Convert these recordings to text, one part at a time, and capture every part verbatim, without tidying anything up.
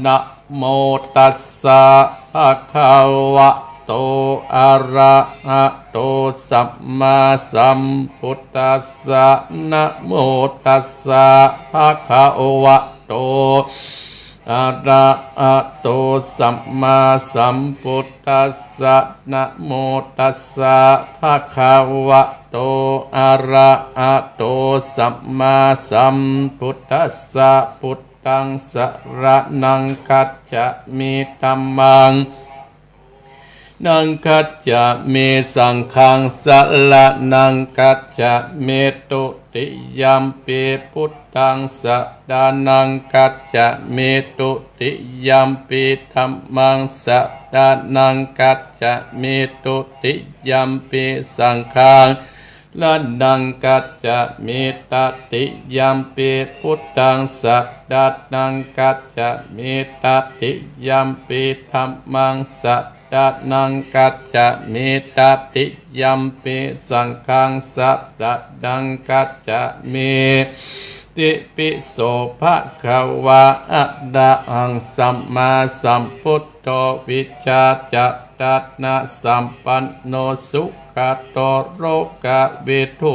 นะโมตัสสะ ภะคะวะโต อะระหะโต สัมมาสัมพุทธัสสะ นะโมตัสสะ ภะคะวะโต อะระหะโต สัมมาสัมพุทธัสสะ นะโมตัสสะ ภะคะวะโต อะระหะโต สัมมาสัมพุทธัสสะ พุทธัง สะระณัง คัจฉามิ ธัมมัง นัง คัจฉามิ สังฆัง สะระณัง คัจฉามิ ตุติยัมปิ พุทธัง สะระณัง คัจฉามิ ตุติยัมปิ ธัมมัง สะระณัง คัจฉามิ ตุติยัมปิ สังฆัง ระณัง คัจฉามิ ตติยัมปิ พุทธัง สะระณัง คัจฉามิ ตติยัมปิ ธัมมัง สะระณัง คัจฉามิ ตติยัมปิ สังฆัง สะระณัง คัจฉามิ ติปิโส ภะคะวา อะระหัง สัมมาสัมพุทโธ วิชชาจารณสัมปันโน สุขะโต โลกะวิทู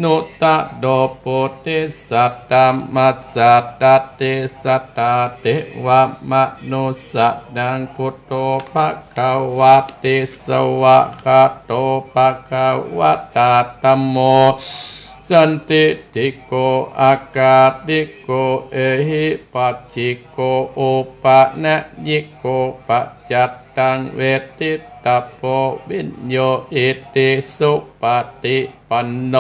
นุตตะโร โพธิสัตว์ ธัมมัสสะ ตติสัตถา เทวะมนุสสะนัง พุทโธ ภะคะวะติ สวากขาโต ภะคะวะตา ธัมโม สันทิฏฐิโก อะกาลิโก เอหิปัสสิโก โอปะนะยิโก ปัจจัตตัง เวทิตาโพ วิญโญ อิติสุปะฏิปันโน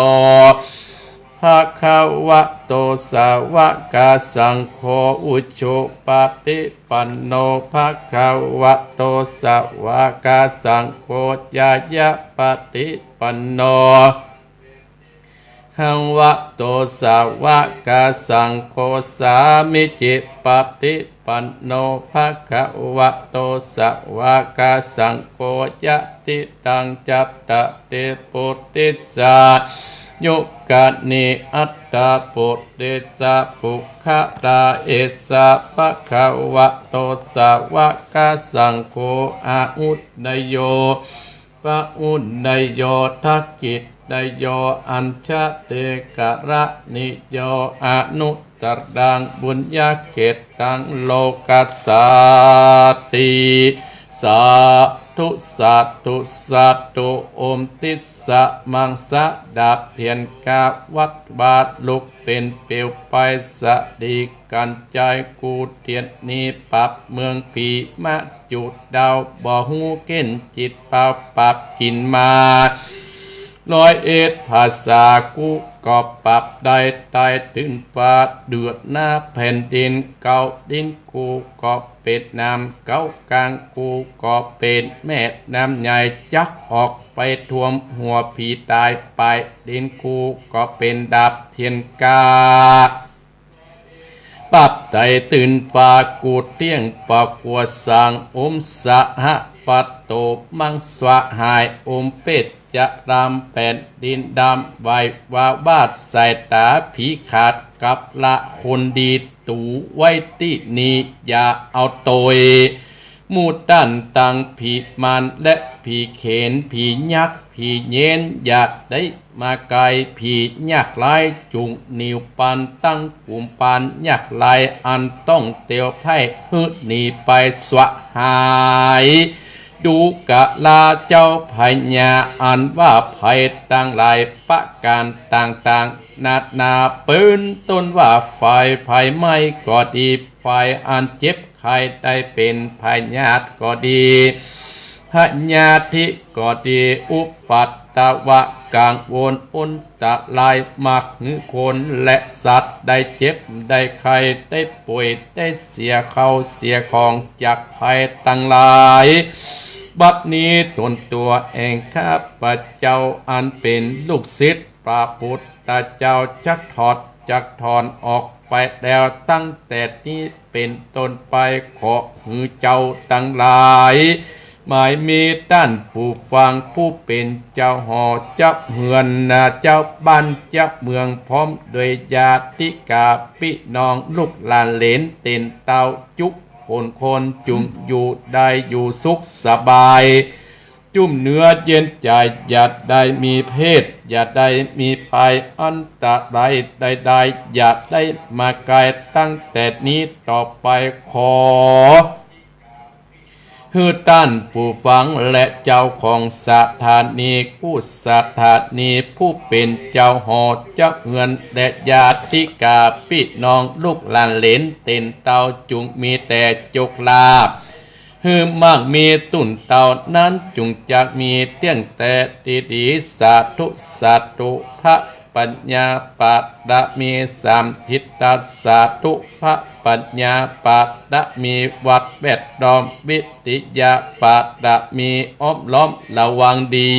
ภะคะวะโต สาวกสังโฆ อุจุปะฏิปันโน ภะคะวะโต สาวกสังโฆ ญาญาปะฏิปันโน หะวะโต สาวกสังโฆ สามิจิปะฏิปันโน ภะคะวะโต สาวกสังโฆ ยะติตัง จัตตาริ ปุริสายุคานิ อัตถะปุริสะปุคคละ เอสะ ภะคะวะโต สาวกสังโฆ อาหุเนยโย ปะหุเนยโย ทักขิเนยโย อัจฉะเทกะระณิโย อนุตตรัง ปุญญะเขตตัง โลกัสสาติ สาธุ สาธุ สาธุ โอม ติสสะมัง สะดาบเตียนกา วัดวาลุกเป๋นเปลวไฟ สะดีกัญไจ กู้เตียนนี้ ปราบเมืองผี มะจุดดาว บ่ฮู้เข็ญจิต เป่าปราบกิ๋นมา ร้อยเอ็ดภาษา กู้ก็ปราบได้ ไต่ตื่นฟ้า เดือดหน้าแผ่นดิน เก้าดิน กู้ก็เป๋นน้ำ เก้ากลาง กู้ก็เป๋นแม่น้ำใหญ่ จักออกไปท่วมหัวผีต๋าย ปลายดิน กู้ก็เป๋นดาบเตียนกา ปราบไต่ตื่นฟ้า กู้เตี้ยงปะกั๋วสาง โอมสหะปะโต มังสวะหาย โอมเปตจะราม แผ่นดินดำ ไหว้วาวาดสายต๋า ผีขาดกับละคนดี ตั๋วไว้ตี้นี่ อย่าเอาโตย หมู่ต้านตังผีมารและผีเขน ผียักษ์ ผีเยน อย่าได้มาใก้ ผียากไร้ จุ่งหนีวปัน ตั้งกุมปานยากไร้ อันต้องเตียวไพร่ หื้อหนีไปสวะหาย ดูกะลาเจ้าพญา อันว่าภัยตังหลายประก๋านต่างๆ นานา เปิ้นต้นว่าไฟ ไฟไหม้ก็ดี ไฟอันเจ็บไข้ได้เป๋นพยาธิก็ดี พยาธิก็ดี อุปัตตวะกังวล อันตราย มากหื้อคนและสัตว์ ได้เจ็บ ได้ไข้ ได้ป่วย ได้เสียเข้าเสียของ จากภัยตังหลาย บัดนี้ตนตั๋วแอ่งข้าพเจ้า อันเป๋นลูกศิษย์พระพุทธเจ้า จักถอด จักถอนออกไปแล้ว ตั้งแต่นี้เป๋นต้นไป ขอหื้อเจ้าตังหลาย หมายมีต้านผู้ฟังผู้เป๋นจาวหอจาวเฮือนนา จาวบ้านจาวเมือง พร้อมด้วยญาติกาปี้น้องลูกหลานเหลนเตียนเต้าจุ๊กคนคน จุ่งอยู่ได้อยู่สุขสบาย จุ่มเนื้อเย็นใจ๋ อย่าได้มีเพศ อย่าได้มีภัยอันตรายใดๆ อย่าได้มาใก้ ตั้งแต่นี้ต่อไปขอ หื้อต้านผู้ฟังและเจ้าของสถานีกู้สถานี ผู้เป๋นจาวหอจาวเฮือนและญาติกาปี้น้องลูกหลานเหลนเตียนเต้า จุ่งมีแต่โจคลาภ หื้อมั่งมีตุ๊นเต้านั้น จุ่งจักมีเตี้ยงแต่ดีๆ สาธุ สาธุ พระปัญญาปารมีสามทิศ สาธุ พระปัญญาปารมีวัดแวดล้อม วิทยาปารมีอ้อมล้อมระวังดี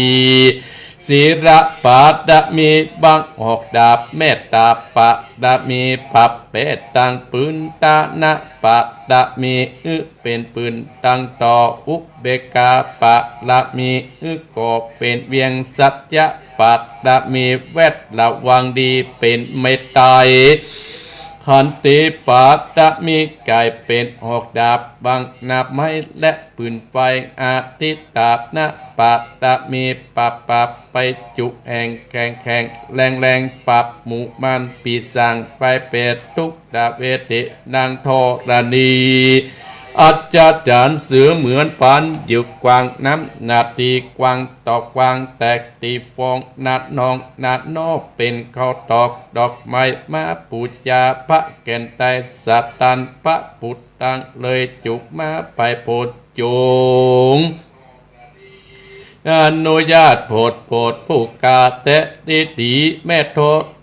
ศีลปารมีบังออกดาบ เมตตาปารมีปรับแปดตังปืน ตานะปารมี อึ เป๋นปืนตังต่อ อุเบกขาปารมี อึ ก่อเป๋นเวียง สัจจะปารมี แวดระวังดีเป๋นไม้ไต ขันติปารมี ก๋ายเป๋นหอกดาบบังหน้าไม้และปืนไฟ อธิฏฐานปารมี ปราบปราบไปจุแห่งแข็งแข็งแรงแรง ปราบหมู่มารปีศาจไปเปรตทุก ตเวทินางธรณี อัศจรรย์เสมือนปานอยู่กว้าง น้ำหน้าตี้กว้างต่อกว้าง แตกตี้ฟองหน้าหนองหน้าหนอ เป๋นข้าวตอกดอกไม้มาปู๋จา พระแก่นไตรสรรพระพุทธังเลยจุมาไปโผดจุง อนุญาตโผดโผดผู้กาแต๊ดีๆ แม่ธ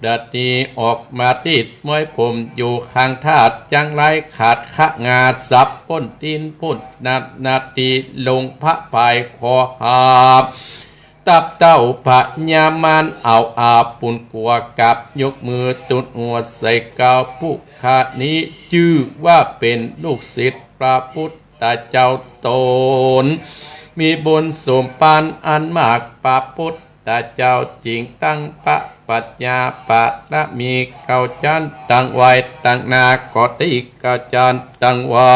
รณีออกมาติดม้อยผมอยู่ข้างธาตุ จั้งไร้ขาดขะงาสับป้นตีนป้นนานาตี ลงพระพายคอหาบ ตับเต้าพญามารเอาอาบปุนกัวกับ ยกมือตุ๊นหัวใส่เก้า ผู้ข้านี้จื้อว่าเป๋นลูกศิษย์พระพุทธ ตาเจ้าต๋น มีบุญสมภารอันมาก พระพุทธเจ้าจิ่งตั้งพระปัญญาปารมี เก้าจั๊นตังไว้ ตังหน้าก็ดี เก้าจั๊นตังไว้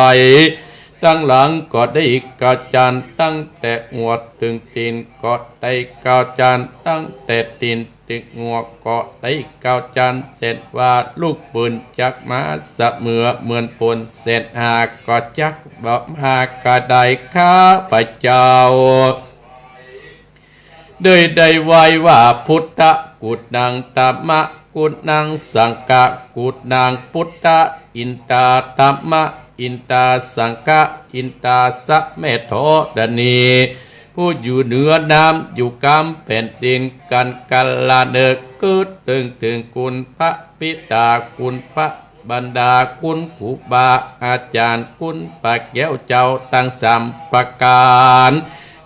ตังหลังก็ดี เก้าจั๊นตั้งแต่หัวเถิงตี๋นก็ดี เก้าจั๊นตั้งแต่ตี๋น เถิงหัวก็ดี เก้าจั๊น เส้นว่าลูกปืนจักมาเสมอ เหมือนปนเส้นหาก็จักบ่มาก็ได้ ข้าพเจ้า ได้ได้ไหว้ว่า พุทธะกุณัง ธัมมะกุณัง สังฆะกุณัง พุทธะอินทา ธัมมะอินทา สังฆะอินทา สะแม่ธรณี ผู้อยู่เหนือน้ำอยู่กลางแผ่นดิน กันกาลาเนิกเกิดเถิงเถิงคุณพระปิดา คุณพระบรรดา คุณครูบาอาจารย์ คุณพระแก้วเจ้าตังสามประก๋าน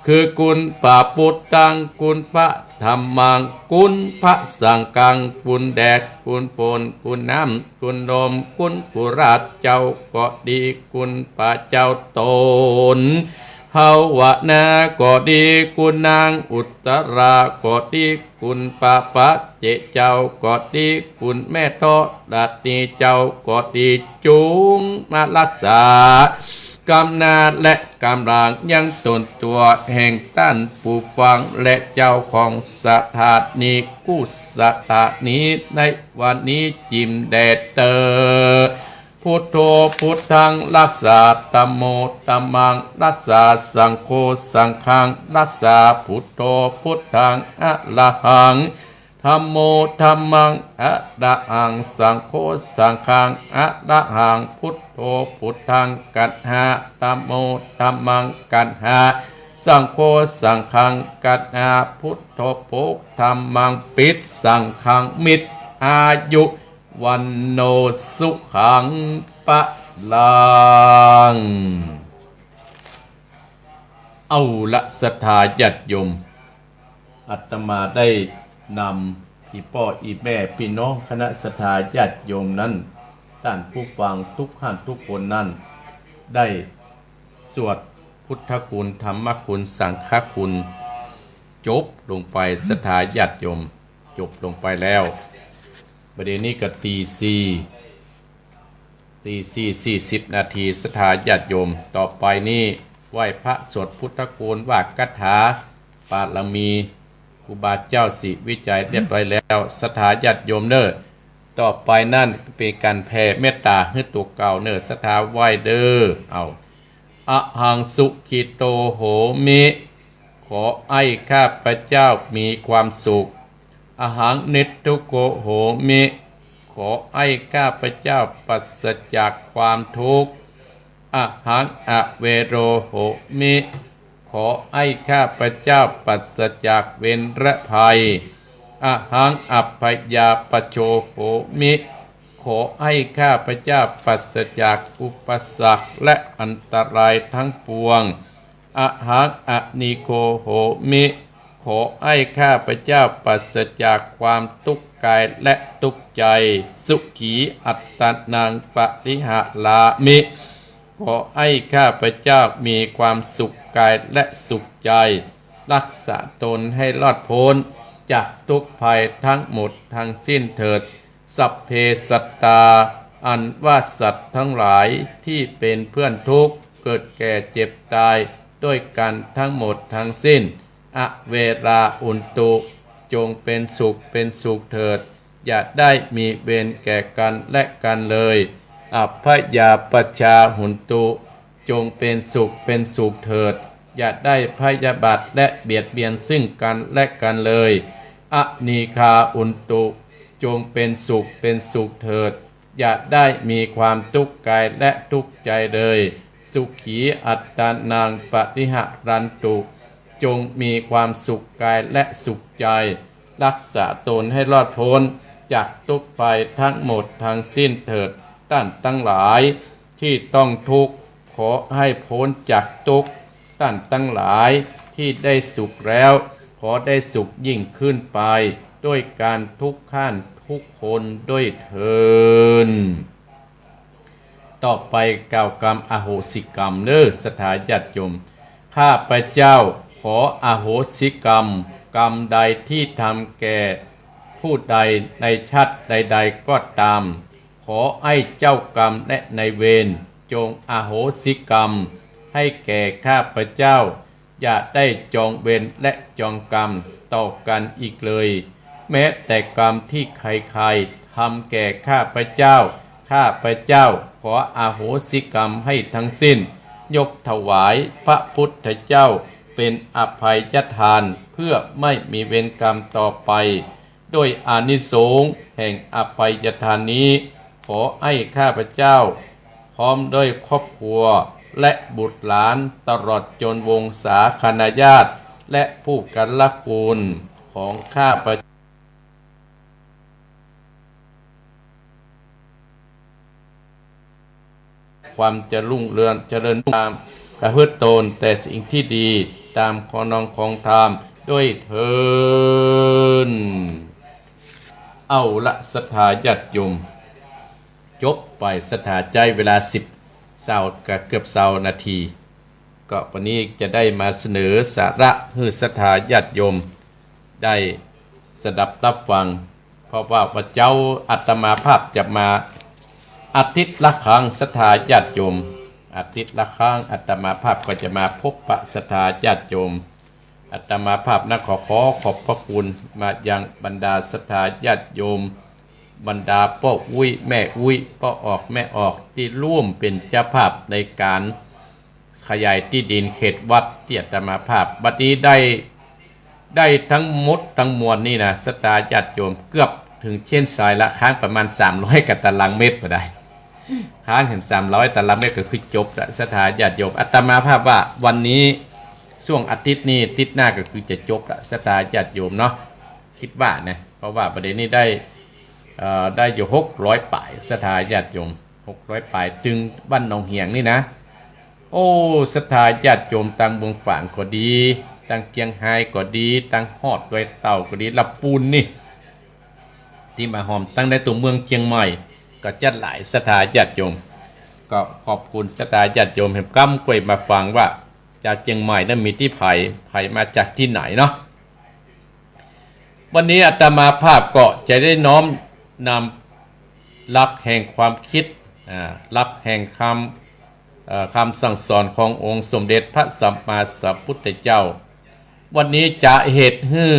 คือคุณพระพุทธัง คุณพระธัมมัง คุณพระสังฆัง คุณแดด คุณฝน คุณน้ำ คุณลม คุณกุราชเจ้าก็ดี คุณพระเจ้าต๋น ภาวนาก็ดี คุณนางอุตตราก็ดี คุณพระปัจเจกเจ้าก็ดี คุณแม่ธรณีเจ้าก็ดี จุ่งมารักษา กำหน้าและกำหลังยังต๋นตั๋วแห่งต้านผู้ฟังและเจ้าของสถานีกู้สถานีในวันนี้จิ่มแด่เต๊อะ พุทโธพุทธัง รักษา ธัมโมธัมมัง รักษา สังโฆสังฆัง รักษา พุทโธพุทธัง อะระหัง ธัมโมธัมมัง อะระหัง สังโฆสังฆัง อะระหัง พุทโธพุทธัง ขันธ์ห้า ธัมโมธัมมัง ขันธ์ห้า สังโฆสังฆัง ขันธ์ห้า พุทโธโภค ธัมมัง ปิด สังฆัง มิตร อายุ วัณโณ สุขัง พลัง เอาละ ศรัทธาญาติโยม อาตมาได้นำอี่ป้ออี่แม่ปี้น้องคณะศรัทธาญาติโยมนั้น ต้านผู้ฟังทุกท่านทุกคนนั้น ได้สวด พุทธคุณ ธรรมคุณ สังฆคุณ จบลงไป ศรัทธาญาติโยม จบลงไปแล้ว บ่าเดี่ยวนี้ก็ตีสี่ ตีสี่สี่สิบนาที ศรัทธาญาติโยม ต่อไปนี้ไหว้พระ สวดพุทธคุณ ว่าคาถา บารมีครูบาเจ้าศรีวิชัยเรียบร้อยแล้ว ศรัทธาญาติโยมเน่อ ต่อไปนั้นเป๋นก๋านแผ่เมตต๋าหื้อตั๋วเก่าเน่อ ศรัทธาไหว้เน่อ เอา อะหังสุขิโตโหมิ ขอให้ข้าพเจ้ามีความสุข อะหังนิกขุโหมิ ขอให้ข้าพเจ้าปราศจากความทุกข์ อะหังอะเวโรโหมิ ขอให้ข้าพเจ้าปราศจากเวรและภัย อะหังอัพพยาปโชโหมิ ขอให้ข้าพเจ้าปราศจากอุปสรรคและอันตรายทั้งปวง อะหังอะนีโกโหมิ ขอให้ข้าพเจ้าปราศจากความทุกข์กายและทุกข์ใจ สุขีอัตตานังปะริหารามิ ขอให้ข้าพเจ้ามีความสุขกายและสุขใจ รักษาตนให้รอดพ้นจากทุกข์ภัยทั้งหมดทั้งสิ้นเถิด สัพเพสัตตา อันว่าสัตว์ทั้งหลายที่เป็นเพื่อนทุกข์ เกิดแก่เจ็บตายด้วยกันทั้งหมดทั้งสิ้น อะเวราหุนตุ จงเป็นสุขเป็นสุขเถิด อย่าได้มีเวรแก่กันและกันเลย อัพพยาปชชาหุนตุ จงเป็นสุขเป็นสุขเถิด อย่าได้พยาบาทและเบียดเบียนซึ่งกันและกันเลย อะนีฆาหุนตุ จงเป็นสุขเป็นสุขเถิด อย่าได้มีความทุกข์กายและทุกข์ใจเลย สุขีอัตตานังปะริหารันตุ จงมีความสุขกายและสุขใจ รักษาตนให้รอดพ้นจากทุกข์ภัยทั้งหมดทั้งสิ้นเถิด ต้านตังหลายที่ต้องทุกข์ ขอให้พ้นจากทุกข์ ต้านตังหลายที่ได้สุขแล้ว ขอได้สุขยิ่งขึ้นไป ด้วยกันทุกท่านทุกคนด้วยเทอญ ต่อไปกล่าวกำอโหสิกรรมเน่อ ศรัทธาญาติโยม ข้าพเจ้าขออโหสิกรรม กรรมใดที่ทำแก่ผู้ใดในชาติใดๆ ก็ตาม ขอให้เจ้ากรรมและนายเวรจงอโหสิกรรมให้แก่ข้าพเจ้า อย่าได้จองเวรและจองกรรมต่อกันอีกเลย แม้แต่กรรมที่ใครๆ ทำแก่ข้าพเจ้า ข้าพเจ้าขออโหสิกรรมให้ทั้งสิ้น ยกถวายพระพุทธเจ้าเป็นอภัยทาน เพื่อไม่มีเวรกรรมต่อไป ด้วยอานิสงส์แห่งอภัยทานนี้ ขอให้ข้าพเจ้า พร้อมด้วยครอบครัว และบุตรหลาน ตลอดจนวงศาคณาญาติ และผู้กัลคุณของข้าพเจ้า ความจะรุ่งเรืองเจริญตาม ประพฤติตนแต่สิ่งที่ดี ตามครองนองครองธรรมด้วยเทอญ เอาละ ศรัทธาญาติโยม จบไป ศรัทธาใจ๊เวลาสิบ ซาว กะเกือบซาวนาที ก็วันนี้จะได้มาเสนอสาระหื้อศรัทธาญาติโยมได้สดับรับฟัง เพราะว่าวันเจ๊าอาตมาภาพจะมาอาทิตย์ละครั้ง ศรัทธาญาติโยม อาทิตย์ละครั้งอาตมาภาพก็จะมาพบปะศรัทธาญาติโยม อาตมาภาพนะขอ ขอขอบพระคุณมายังบรรดาศรัทธาญาติโยม บรรดาป้ออุ๊ยแม่อุ๊ย ป้อออกแม่ออก ตี้ร่วมเป๋นเจ้าภาพในก๋านขยายตี้ดินเขตวัดตี้อาตมาภาพ บัดนี้ได้ ได้ทั้งหมดทั้งมวลนี่นะ ศรัทธาญาติโยม เกือบเถิงเส้นชัยละ ค้างประมาณสามร้อยกว่าตารางเมตรก็ได้ ค้างเถิงสามร้อยตารางเมตรก็คือจบละ ศรัทธาญาติโยม อาตมาภาพว่าวันนี้ ช่วงอาทิตย์นี้ อาทิตย์หน้าก็คือจะจบละ ศรัทธาญาติโยมเนาะ คิดว่านะ เพราะว่าบัดนี้ได้ เอ่อ ได้อยู่หกร้อยป๋าย ศรัทธาญาติโยม หกร้อยป๋าย ตึงบ้านหนองเหียงนี่นะ โอ้ ศรัทธาญาติโยม ตางเมืองฝางก็ดี ตางเจียงฮายก็ดี ตางฮอดดอยเต่าก็ดี ละปูนนี่ ตี้มาฮอม ตางในตั๋วเมืองเจียงใหม่ ก็จัดหลาย ศรัทธาญาติโยม ก็ขอบคุณศรัทธาญาติโยม แหมก้ำกล้วยมาฟังว่า จากเจียงใหม่นั้นมีตี้ใผ ใผมาจากตี้ไหนเนาะ วันนี้อาตมาภาพก็จะได้น้อมนำหลักแห่งความคิด อ่า หลักแห่งคำ เอ่อ คำสั่งสอนขององค์สมเด็จพระสัมมาสัมพุทธเจ้า วันนี้จะเหตุหื้อ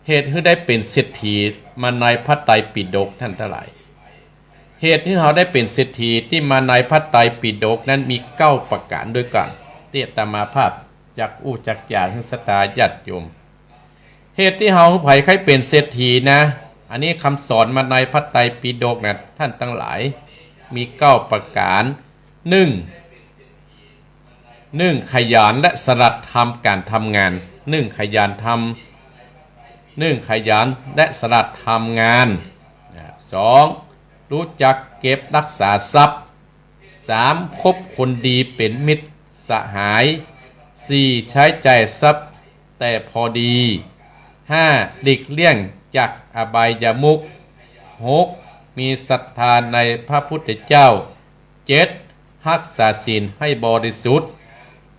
เหตุหื้อได้เป๋นเศรษฐีมาในพระไตรปิฎกท่านตังหลาย เหตุหื้อเฮาได้เป๋นเศรษฐีตี้มาในพระไตรปิฎกนั้นมีเก้าประก๋านด้วยกั๋น ตี้อาตมาภาพจักอู้จักจ๋าหื้อศรัทธาญาติโยม เหตุตี้เฮาหื้อใผใค่เป๋นเศรษฐีนะ อันนี้กำสอนมาในพระไตรปิฎกนะท่านตังหลาย มีเก้าประก๋าน นึ่ง นึ่ง ขยันและฉลาดทำก๋านทำงาน นึ่ง ขยันทำ นึ่ง ขยันและฉลาดทำงาน อ่า สอง ฮู้จักเก็บฮักษาทรัพย์ สาม คบคนดีเป๋นมิตรสหาย สี่ ใจ๊จ่ายทรัพย์แต่พอดี ห้า หลีกเลี่ยงจากอบายมุข หก มีศรัทธาในพระพุทธเจ้า เจ็ด ฮักษาศีลให้บริสุทธิ์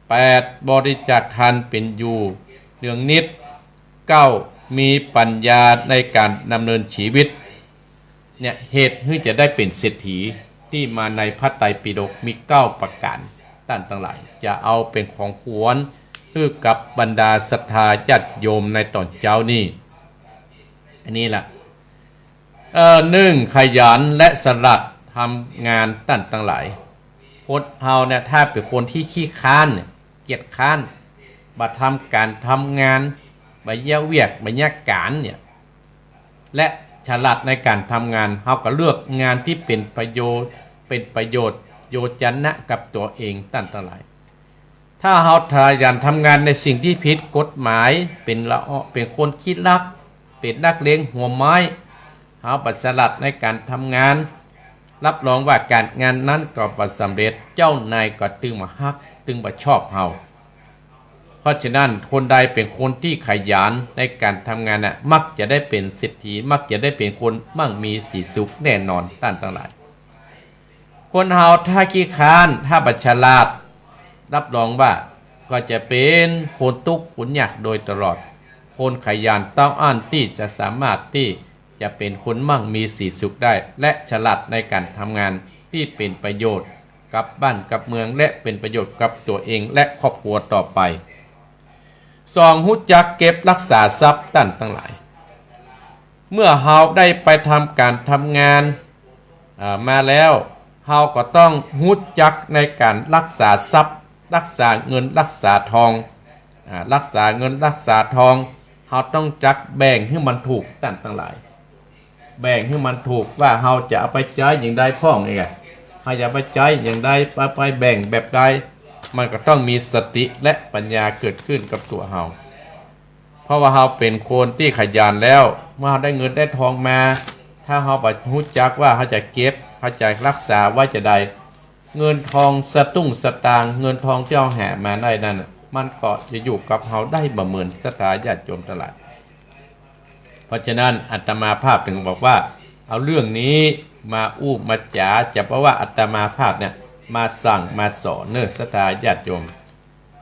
แปด บริจาคทานเป๋นอยู่เนืองนิตย์ เก้า มีปัญญาในก๋านดำเนินชีวิต เนี่ย เหตุหื้อจะได้เป๋นเศรษฐีตี้มาในพระไตรปิฎกมีเก้าประก๋าน ต้านตังหลาย จะเอาเป๋นของขวัญหื้อกับบรรดาศรัทธาญาติโยมในต๋อนเจ๊านี้ อันนี้ละ เอ่อ นึ่ง ขยันและฉลาดทำงาน ต้านตังหลาย คนเฮาเนี่ย ถ้าเป๋นคนตี้ขี้คร้านเนี่ย เกียจคร้าน บ่ทำก๋านทำงาน บ่เยียะเวียก บ่เยียะก๋านเนี่ย และฉลาดในก๋านทำงาน เฮาก็เลือกงานตี้เป๋นประโยชน์ เป๋นประโยชน์ โยจะนะกับตั๋วเอง ต้านตังหลาย ถ้าเฮาขยันทำงานในสิ่งตี้ผิดกฎหมาย เป๋นละออ เป๋นคนขี้ลัก เป๋นนักเลงหัวไม้ เฮาบ่ฉลาดในก๋านทำงาน รับรองว่าก๋านงานนั้นก็บ่สำเร็จ เจ้านายก็ตึงบ่ฮัก ตึงบ่ชอบเฮา เพราะฉะนั้นคนใดเป๋นคนตี้ขยันในก๋านทำงานน่ะ มักจะได้เป๋นเศรษฐี มักจะได้เป๋นคนมั่งมีสีสุขแน่นอน ต้านตังหลาย คนเฮาถ้าขี้คร้าน ถ้าบ่ฉลาด รับรองว่าก็จะเป๋นคนตุ๊กข์คนยากโดยตลอด คนขยันเต้าอั้นตี้จะสามารถตี้จะเป๋นคนมั่งมีสีสุขได้ และฉลาดในก๋านทำงานตี้เป๋นประโยชน์กับบ้านกับเมือง และเป๋นประโยชน์กับตั๋วเองและครอบครัวต่อไป สอง ฮู้จักเก็บฮักษาทรัพย์ ต้านตังหลาย เมื่อเฮาได้ไปทำก๋านทำงาน อ่า มาแล้ว เฮาก็ต้องฮู้จักในก๋านฮักษาทรัพย์ ฮักษาเงินฮักษาทอง อ่า ฮักษาเงินฮักษาทอง เฮาต้องจักแบ่งหื้อมันถูก ต้านตังหลาย แบ่งหื้อมันถูกว่าเฮาจะเอาไปใจ๊อย่างใดพ่องเองอะ เฮาจะเอาไปใจ๊อย่างใด ไป ไปแบ่งแบบใด มันก็ต้องมีสติและปัญญาเกิดขึ้นกับตั๋วเฮา เพราะว่าเฮาเป๋นคนตี้ขยันแล้ว เมื่อเฮาได้เงินได้ทองมา ถ้าเฮาบ่ฮู้จักว่าเฮาจะเก็บ เฮาจะฮักษาไว้จาใด เงินทองสตุ้งสตางค์ เงินทองตี้เฮาหามาได้นั้นน่ะ มันก็จะอยู่กับเฮาได้บ่เหมิน ศรัทธาญาติโยมตังหลาย เพราะฉะนั้นอาตมาภาพจึงบอกว่า เอาเรื่องนี้มาอู้มาจ๋า จะบ่ว่าอาตมาภาพเนี่ยมาสั่งมาสอนเน่อ ศรัทธาญาติโยม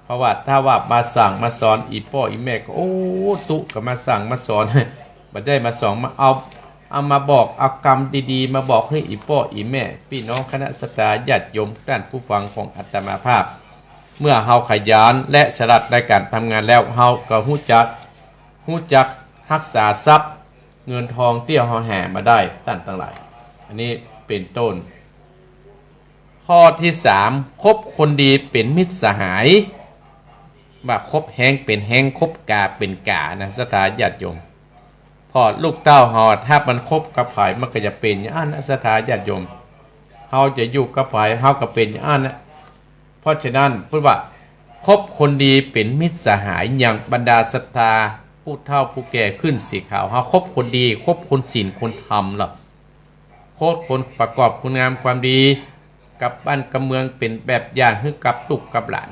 เพราะว่าถ้าว่ามาสั่งมาสอนอี่ป้ออี่แม่ก็ โอ้ ตุ๊ ก็มาสั่งมาสอน บ่ได้มาสอน มาเอา เอามาบอก เอากำดีๆ มาบอกหื้ออี่ป้ออี่แม่ ปี้น้องคณะศรัทธาญาติโยม ต้านผู้ฟังของอาตมาภาพ เมื่อเฮาขยันและฉลาดในก๋านทำงานแล้ว เฮาก็ฮู้จัก ฮู้จักฮักษาทรัพย์ เงินทองตี้เฮาหามาได้ ต้านตังหลาย อันนี้เป๋นต้น ข้อตี้สาม คบคนดีเป๋นมิตรสหาย ว่าคบแฮงเป๋นแฮง คบก๋าเป๋นก๋านะ ศรัทธาญาติโยม เพราะลูกเต้าเฮาถ้ามันคบกับใผมันก็จะเป๋นอย่างอั้นนะ ศรัทธาญาติโยม เฮาจะอยู่กับใผเฮาก็เป๋นอย่างอั้นนะ เพราะฉะนั้นเปิ้นว่า คบคนดีเป๋นมิตรสหาย อย่างบรรดาศรัทธาผู้เฒ่าผู้แก่ขึ้นสีขาว เฮาคบคนดี คบคนศีลคนธรรมล่ะ คบคนประกอบคุณงามความดี กับบ้านกับเมืองเป๋นแบบอย่างหื้อกับลูกกับหลาน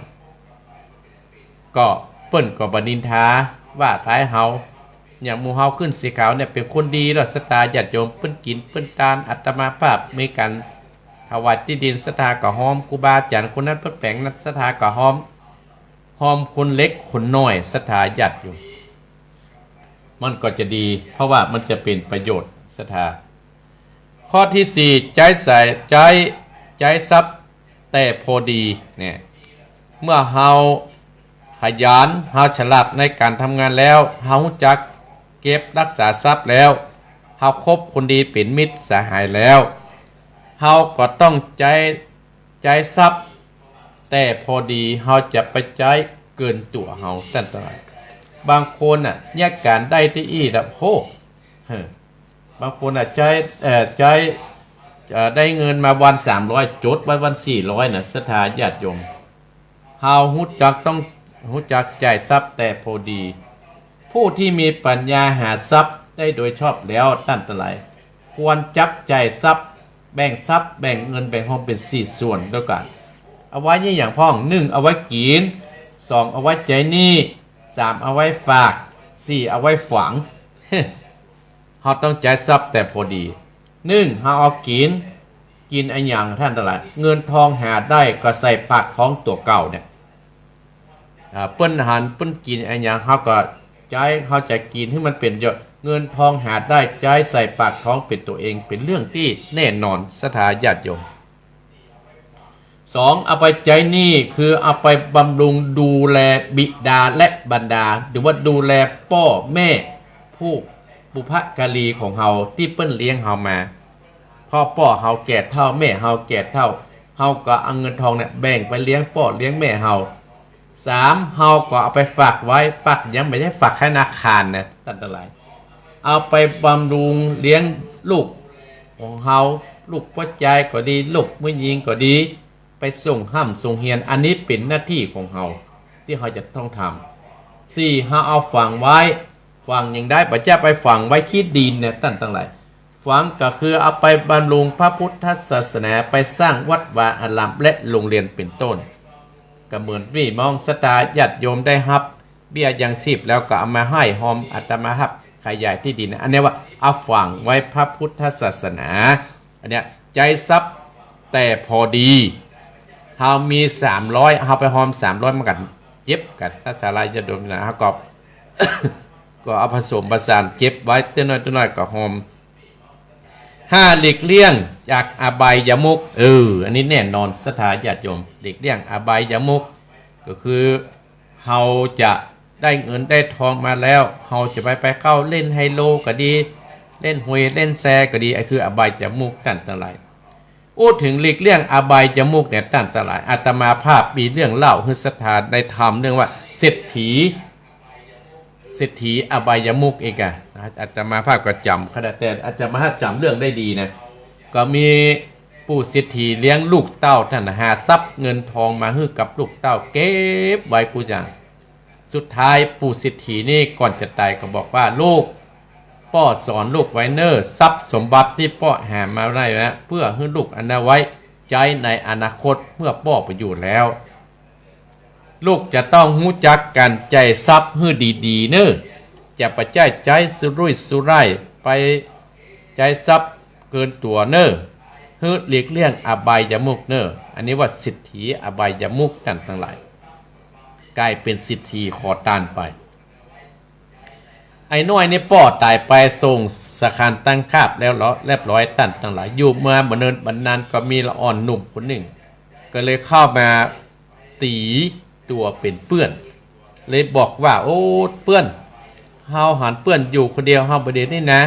ก็เปิ้นก็บ่นินทาว่าร้ายเฮา อย่างหมู่เฮาขึ้นสีขาวเนี่ยเป๋นคนดีล่ะ ศรัทธาญาติโยม เปิ้นกิ๋นเปิ้นตาน อาตมาภาพมีก๋านถวายตี้ดิน ศรัทธาก็ฮอม ครูบาอาจ๋ารย์คนนั้นเปิ้นแป๋งนั้น ศรัทธาก็ฮอม ฮอมคนเล็กคนน้อย ศรัทธาญาติโยม มันก็จะดี เพราะว่ามันจะเป๋นประโยชน์ ศรัทธา ข้อตี้สี่ ใจ๊สาย ใจ๊ ใจ๊ทรัพย์แต่พอดีเนี่ย เมื่อเฮาขยัน เฮาฉลาดในก๋านทำงานแล้ว เฮาฮู้จักเก็บรักษาทรัพย์แล้ว เฮาคบคนดีเป๋นมิตรสหายแล้ว เฮาก็ต้องใจ๊ ใจ๊ทรัพย์แต่พอดี เฮาจะไปใจ๊เกินตั๋วเฮา ต้านตังหลาย บางคนน่ะ เยียะก๋านได้ตี้อี้ละ โห เฮ้อ บางคนน่ะ ใจ๊ เอ่อ ใจ๊ เอ่อ ได้เงินมาวันสามร้อย จดไว้วันสี่ร้อยน่ะ ศรัทธาญาติโยม เฮาฮู้จักต้อง ฮู้จักจ่ายทรัพย์แต่พอดี ผู้ที่มีปัญญาหาทรัพย์ได้โดยชอบแล้ว ต้านตังหลาย ควรจับจ่ายทรัพย์ แบ่งทรัพย์ แบ่งเงิน แบ่งฮอมเป๋นสี่ส่วนด้วยกั๋น เอาไว้เยียะหยังพ่อง นึ่ง เอาไว้กิ๋น สอง เอาไว้ใจ๊หนี้ สาม เอาไว้ฝาก สี่ เอาไว้ฝัง เฮาต้องใจ๊ทรัพย์แต่พอดี นึ่ง เฮาเอากิ๋น กิ๋นอะหยัง ต้านตังหลาย เงินทองหาได้ก็ใส่ปากท้องตั๋วเก่าเนี่ย อ่า เปิ้นหันเปิ้นกิ๋นอะหยัง เฮาก็ใจ๊ เฮาจะกิ๋นหื้อมันเป๋นประโยชน์ เงินทองหาได้ใจ๊ใส่ปากท้องเป๋นตั๋วเอง เป๋นเรื่องตี้แน่นอน ศรัทธาญาติโยม สอง เอาไปใจ๊หนี้ คือเอาไปบำรุงดูแลบิดาและมารดา หรือว่าดูแลป้อแม่ ผู้บุพการีของเฮาตี้เปิ้นเลี้ยงเฮามา เพราะป้อเฮาแก่เฒ่า แม่เฮาแก่เฒ่า เฮาก็เอาเงินทองเนี่ยแบ่งไปเลี้ยงป้อเลี้ยงแม่เฮา สาม เฮาก็เอาไปฝากไว้ ฝากหยัง บ่ใจ้ฝากธนาคารนะ ต้านตังหลาย เอาไปบำรุงเลี้ยงลูกของเฮา ลูกป้อจายก็ดี ลูกผู้หญิงก็ดี ไปส่งฮ่ำส่งเฮียน อันนี้เป๋นหน้าตี้ของเฮา ตี้เฮาจะต้องทำ สี่ เฮาเอาฝังไว้ ฝังหยังได้ บ่ใจ้ไปฝังไว้ขี้ดินเนี่ย ต้านตังหลาย ฝังก็คือเอาไปบำรุงพระพุทธศาสนา ไปสร้างวัดวาอารามและโรงเรียนเป๋นต้น ก็เหมือนปี้น้องศรัทธาญาติโยมได้ฮับเบี้ยยังชีพแล้วก็เอามาให้ฮอม อาตมาฮับขยายตี้ดินนะ อันเนี้ยว่าเอาฝังไว้พระพุทธศาสนา อันเนี้ยใจ๊ทรัพย์แต่พอดี เฮามีสามร้อย เฮาไปฮอมสามร้อย มันก็เก็บกั๋น ศรัทธาญาติโยมนะ เฮาก็ ก็เอาผสมผสานเก็บไว้ เตื้อน้อยเตื้อน้อยก็ฮอม ห้า หลีกเลี่ยงจากอบายมุข เออ อันนี้แน่นอน ศรัทธาญาติโยม หลีกเลี่ยงอบายมุข ก็คือเฮาจะได้เงินได้ทองมาแล้ว เฮาจะไป ไปเข้าเล่นไฮโลก็ดี เล่นหวยเล่นแชร์ก็ดี อันคืออบายมุข ต้านตังหลาย อู้เถิงหลีกเลี่ยงอบายมุขเนี่ย ต้านตังหลาย อาตมาภาพมีเรื่องเล่าหื้อศรัทธาได้ทำ เรื่องว่าเศรษฐี เศรษฐีอบายมุขเองอะ อาตมาภาพก็จ๋ำขนาด แต่อาตมาภาพจ๋ำเรื่องได้ดีนะ ก็มีปู่เศรษฐีเลี้ยงลูกเต้า ต้านหาทรัพย์เงินทองมาหื้อกับลูกเต้า เก็บไว้กู้อย่าง สุดท้ายปู่เศรษฐีนี่ก่อนจะต๋ายก็บอกว่า ลูก ป้อสอนลูกไว้เน่อ ทรัพย์สมบัติตี้ป้อหามาได้นะ เปื้อหื้อลูกอันนั้นไว้ใจ๊ในอนาคตเมื่อป้อบ่อยู่แล้ว ลูกจะต้องฮู้จักกั๋นใจ๊ทรัพย์หื้อดีๆ เน่อ จะบ่ใจ้ใจ๊สุรุ่ยสุร่าย ไปใจ๊ทรัพย์เกินตั๋วเน่อ หื้อหลีกเลี่ยงอบายมุขเน่อ อันนี้ว่าเศรษฐีอบายมุข ต้านตังหลาย ก๋ายเป๋นเศรษฐีขอตานไป ไอ้น้อยนี่ป้อต๋ายไป ส่งสังฆารตั้งคาบแล้วเรียบร้อย ต้านตังหลาย อยู่มาบ่เนินบ่นานก็มีละอ่อนหนุ่มคนนึ่ง ก็เลยเข้ามาตี๋ตั๋วเป๋นเปื้อน เลยบอกว่า โอ้ เปื้อน เฮาหันเปื้อนอยู่คนเดียว เฮาบ่ดีนี่นะ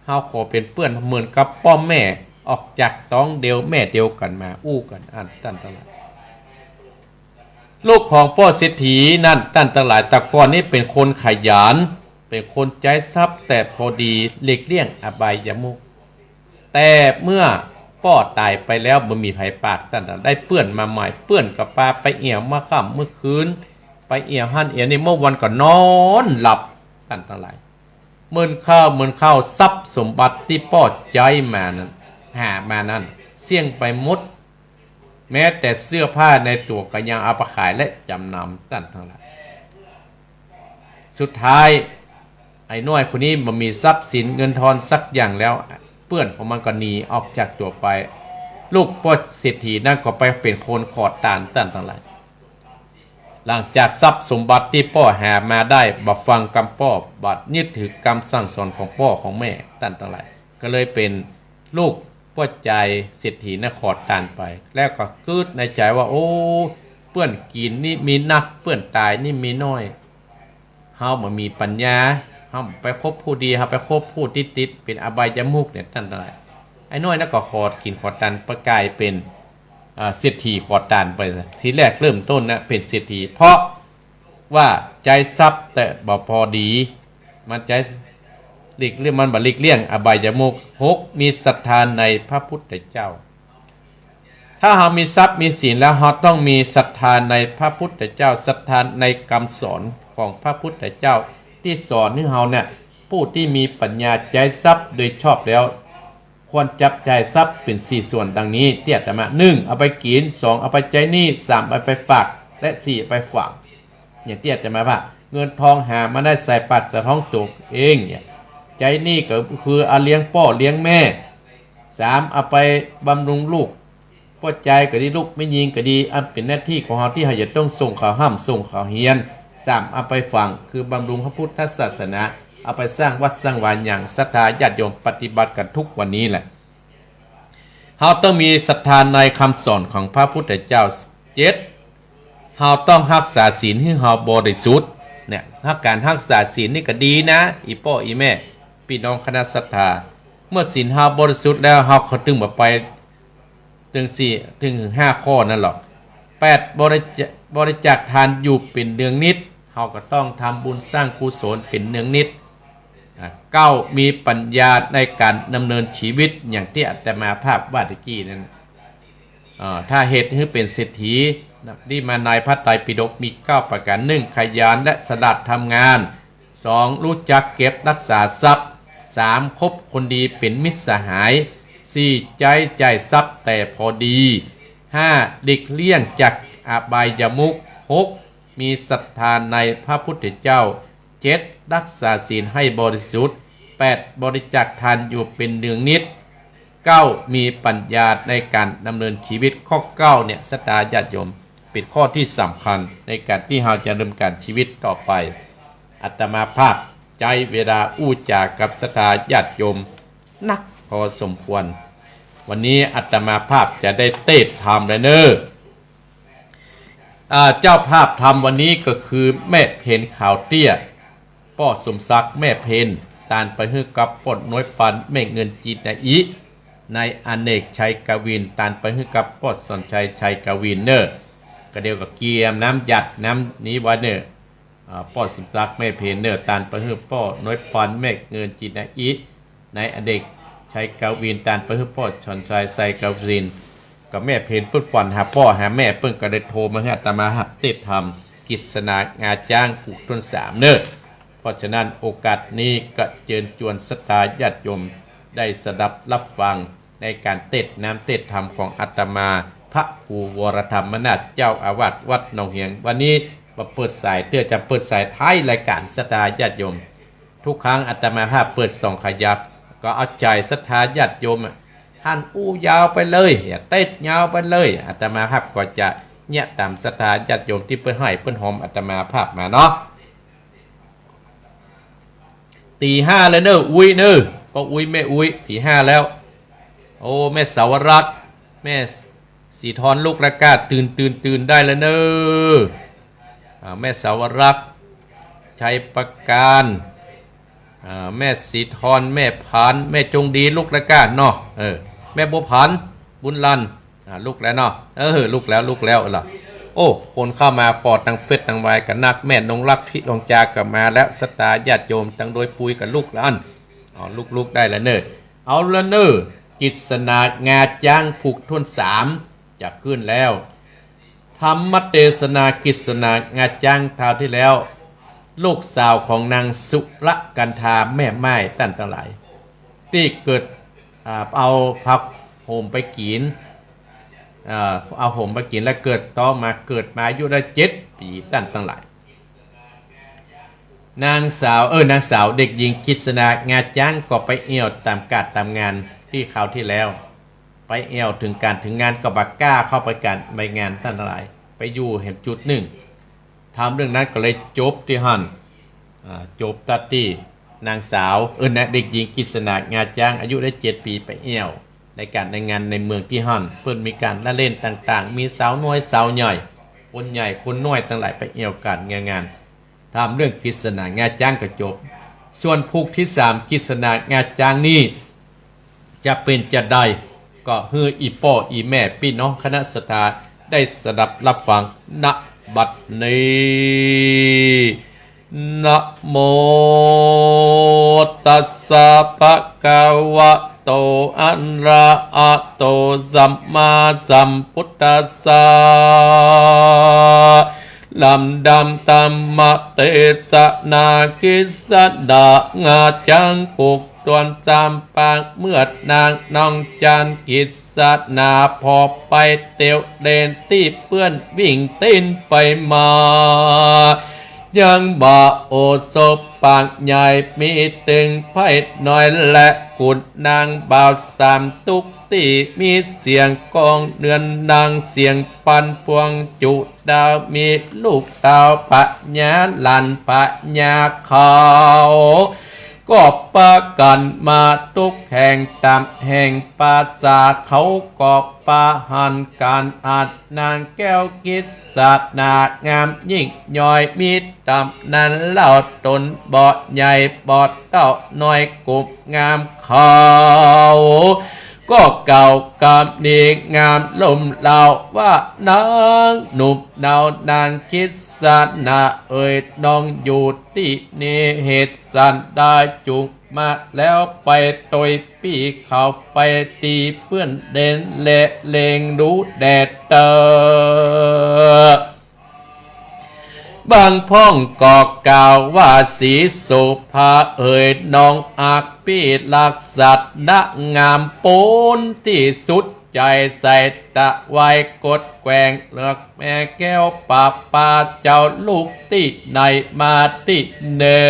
เฮาขอเป๋นเปื้อนเหมือนกับป้อแม่ ออกจากต๊องเดียวแม่เดียวกั๋นมา อู้กั๋นอั้น ต้านตังหลาย ลูกของป้อเศรษฐีนั้น ต้านตังหลาย แต่ก่อนนี้เป๋นคนขยัน เป๋นคนใจ๊ทรัพย์แต่พอดี หลีกเลี่ยงอบายมุข แต่เมื่อป้อต๋ายไปแล้วบ่มีใผปาก ต้านตังหลาย ได้เปื้อนมาใหม่ เปื้อนก็ปาไปเอี่ยวเมื่อค่ำเมื่อคืน ไปเอี่ยวหั้นเอี่ยวนี่ เมื่อวันก็นอนหลับ ต้านตังหลาย เมินเข้า เมินเข้า ทรัพย์สมบัติตี้ป้อใจ๊มานั้น หามานั้น เสี้ยงไปหมด แม้แต่เสื้อผ้าในตั๋วก็ยังเอาไปขายและจ๋ำนำ ต้านตังหลาย สุดท้าย ไอ้น้อยคนนี้บ่มีทรัพย์สินเงินทองสักอย่างแล้ว เปื้อนของมันก็หนีออกจากตั๋วไป ลูกป้อเศรษฐีนั้นก็ไปเป๋นคนขอตาน ต้านตังหลาย หลังจากทรัพย์สมบัติตี้ป้อหามาได้ บ่ฟังกำป้อ บ่ยึดถือกำสั่งสอนของป้อของแม่ ต้านตังหลาย ก็เลยเป๋นลูกป้อจายเศรษฐีนะ ขอตานไป แล้วก็กึ๊ดในใจ๋ว่า โอ้ เปื้อนกิ๋นนี่มีนัก เปื้อนต๋ายนี่มีน้อย เฮาบ่มีปัญญา เฮาไปคบผู้ดี เฮาไปคบผู้ตี้ติดเป๋นอบายมุขเนี่ย ต้านตังหลาย ไอ้น้อยนั้นก็ขอกิ๋นขอตานไป ก๋ายเป๋น อ่า เศรษฐีขอตานไป ทีแรกเริ่มต้นนะ เป๋นเศรษฐี เพราะว่าใจ๊ทรัพย์แต่บ่พอดี มันใจ๊หลีกเลี่ยง มันบ่หลีกเลี่ยงอบายมุข หก มีศรัทธาในพระพุทธเจ้า ถ้าเฮามีทรัพย์มีสินแล้ว เฮาต้องมีศรัทธาในพระพุทธเจ้า ศรัทธาในกำสอนของพระพุทธเจ้า ตี้สอนหื้อเฮาเนี่ย ผู้ตี้มีปัญญาใจ๊ทรัพย์โดยชอบแล้ว ควรจับจ่ายทรัพย์เป๋นสี่ส่วนดังนี้ ตี้อาตมา นึ่ง เอาไปกิ๋น สอง เอาไปใจ๊หนี้ สาม เอาไปฝาก และ สี่ เอาไปฝัง อย่างตี้อาตมาว่า เงินทองหามาได้ใส่ปากใส่ท้องตั๋วเองเนี่ย ใจ๊หนี้ก็คือเอาเลี้ยงป้อเลี้ยงแม่ สาม เอาไปบำรุงลูก ป้อจายก็ดี ลูกแม่ญิงก็ดี อันเป๋นหน้าตี้ของเฮาตี้เฮาจะต้องส่งเขาฮ่ำส่งเขาเฮียน สาม เอาไปฝัง คือบำรุงพระพุทธศาสนา เอาไปสร้างวัดสร้างวา อย่างศรัทธาญาติโยมปฏิบัติกั๋นทุกวันนี้แหละ เฮาต้องมีศรัทธาในกำสอนของพระพุทธเจ้า เจ็ด เฮาต้องฮักษาศีลหื้อเฮาบริสุทธิ์ เนี่ย หากก๋านฮักษาศีลนี่ก็ดีนะ อี่ป้ออี่แม่ ปี้น้องคณะศรัทธา เมื่อศีลเฮาบริสุทธิ์แล้ว เฮาก็ตึงบ่ไปตึงสี่ ตึงห้าข้อนั้นหรอก แปด บริจา บริจาคทานอยู่เป๋นเนืองนิด เฮาก็ต้องทำบุญสร้างกุศลเป๋นเนืองนิด อ่ะ เก้า มีปัญญาในก๋านดำเนินชีวิต อย่างตี้อาตมาภาพว่าตะกี้นั้น อ่า ถ้าเหตุหื้อเป๋นเศรษฐีนะ นี่มาในพระไตรปิฎกมีเก้าประก๋าน นึ่ง ขยันและฉลาดทำงาน สอง ฮู้จักเก็บรักษาทรัพย์ สาม คบคนดีเป๋นมิตรสหาย สี่ ใจ๊จ่ายทรัพย์แต่พอดี ห้า หลีกเลี่ยงจากอบายมุข หก มีศรัทธาในพระพุทธเจ้า เจ็ด ฮักษาศีลหื้อบริสุทธิ์ แปด บริจาคทานอยู่เป๋นเนืองนิด เก้า มีปัญญาในก๋านดำเนินชีวิต ข้อเก้าเนี่ย ศรัทธาญาติโยม เป๋นข้อตี้สำคัญในก๋านตี้เฮาจะดำเนินก๋านชีวิตต่อไป อาตมาภาพใจ๊เวลาอู้จ๋ากับศรัทธาญาติโยมนักพอสมควร วันนี้อาตมาภาพจะได้เตสน์ธรรมแล้วเน่อ อ่า เจ้าภาพธรรมวันนี้ก็คือแม่เพ็ญขาวเตี้ย ป้อสมศักดิ์ แม่เพ็ญ ตานไปหื้อกับป้อน้อยปาน แม่เงินจินนาอิ ในอเนกชัยกวิน ตานไปหื้อกับป้อสอนชัย ชัยกวินเน่อ ก็เดี๋ยวก็เกียมน้ำหยัดน้ำนี้ไว้เน่อ อ่า ป้อสมศักดิ์ แม่เพ็ญเน่อ ตานไปหื้อป้อน้อยปาน แม่เงินจินนาอิ ในอเนกชัยกวิน ตานไปหื้อป้อสอนชัย ชัยกวิน ก็แม่เพ็ญเปิ้นฝันหาป้อหาแม่ เปิ้นก็เลยโทรมาหื้ออาตมาภาพเตสน์ธรรม กฤษณางาจ๊างผูกถ้วนสามเน่อ เพราะฉะนั้นโอกาสนี้ก็เจิญจวนศรัทธาญาติโยมได้สดับรับฟังในก๋านเตสน์น้ำเตสน์ธรรมของอาตมา พระครูวรธรรมนาถ เจ้าอาวาสวัดหนองเหียง วันนี้มาเปิดสายเตื้อ จะเปิดสายท้ายรายก๋าน ศรัทธาญาติโยม ทุกครั้งอาตมาภาพเปิดสองขยัก ก็เอาใจ๋ศรัทธาญาติโยมอะ ต้านอู้ยาวไปเลย อย่าเตสน์ยาวไปเลย อาตมาภาพก็จะเยียะต๋ามศรัทธาญาติโยมตี้เปิ้นให้เปิ้นหอมอาตมาภาพมาเนาะ ตีห้าแล้วเน่อ อุ๊ยเน่อ ป้ออุ๊ย แม่อุ๊ย ตีห้าแล้ว โอ้ แม่สาวรักษ์ แม่สีทรลุกแล้วก้า ตื่น ตื่น ตื่นได้แล้วเน่อ อ่า แม่สาวรักษ์ ชัยประการ อ่า แม่สีทร แม่ผาน แม่จงดีลุกแล้วก้าเนาะ เออ แม่บัวผัน บุญรัน อ่า ลุกแล้วเนาะ เออ ลุกแล้ว ลุกแล้วล่ะ โอ้ คนเข้ามาปอตังเพชรตังวายก็นัก แม่นงรัก พิรองจาก็มาแล้ว ศรัทธาญาติโยมตังโดยปุยก็ลุกแล้วอั้น อ๋อ ลุก ลุกได้แล้วเน่อ เอาละเน่อ กฤษณางาจ๊างผูกถ้วนสาม จะขึ้นแล้ว ธรรมเตสนากฤษณางาจ๊างคราวตี้แล้ว ลูกสาวของนางสุรกันธาแม่ม่ายต้านตังหลาย ตี้เกิด อ่า เอาผ้าห่มไปกิ๋น อ่า เอาห่มไปกิ๋นแล้วเกิดต๊องมา เกิดมาอายุได้เจ็ดปี๋ต้านตังหลาย นางสาว เออ นางสาวเด็กหญิงกฤษณางาจ๊างก็ไปแอ่วต๋ามก๋านต๋ามงานตี้คราวตี้แล้ว ไปแอ่วเถิงก๋านเถิงงานก็บ่กล้าเข้าไปก๋านไปงานต้านตังหลาย ไปอยู่แหมจุดนึ่ง ถามเรื่องนั้นก็เลยจบตี้หั้น อ่า จบตั๊ดตี้นางสาว เออ นะ เด็กหญิงกฤษณา งาจ๊าง อายุได้เจ็ดปี๋ไปแอ่ว ในก๋านแต่งงานในเมืองตี้หั้น เปิ้นมีก๋านละเล่นต่างๆ มีสาวน้อยสาวใหญ่ คนใหญ่คนน้อยตังหลายไปแอ่วก๋านแอ่วงาน ถามเรื่องกฤษณา งาจ๊างก็จบ ส่วนผูกตี้สาม กฤษณา งาจ๊างนี้ จะเป๋นจาใด ก็หื้ออี่ป้ออี่แม่ปี้น้องคณะศรัทธาได้สดับฮับฟัง ณ บัดนี้ นะโมตัสสะ ภะคะวะโต อะระหะโต สัมมาสัมพุทธัสสะ ลำดับธรรมเตสนากฤษณา งาจ๊าง ผูกตวนสามปาก เมื่อนางน้องจันทร์กฤษณา ผ่อไปเตียวเล่นตี้เปื้อนวิ่งเต้นไปมา ยังบ่าโอสถปากใหญ่ มีเถิงไพร่น้อยและขุนนางบ่าวสามตุ๊ก ตี้มีเสียงกองเดือนดังเสียงปันปวงจุดาว มีลูกเต้าพญาหลานพญาเขา ก็ปากั๋นมาตุ๊กแห่งต๋ามแห่งปราสาท เขาก็ปาหันก๋านอัดนางแก้วกฤษณางามยิ่งย้อย มีต๋ามนั้นเล่าต๋นบ่ใหญ่บ่เต้าน้อยกุบงามเขา ก็กล่าวกำนี้งามล้มเล่าว่า นางหนุ่มเนา นางกฤษณาเอ๋ย น้องอยู่ตี้นี่เหตุสันใดจึงมาแล้ว ไปตวยปี้เขาไปตี้เปื้อนเล่นและเล่งดูแดดเตอ บางพ่องก็กล่าวว่า ศรีโสภาเอ๋ย น้องฮักปี้ลักษณะงามป๊นตี้สุด ใจ๋ใส่ตะไวกดแกว่ง เลือกแม่แก้วปาปา เจ้าลูกตี้ไหนมาตี้เน่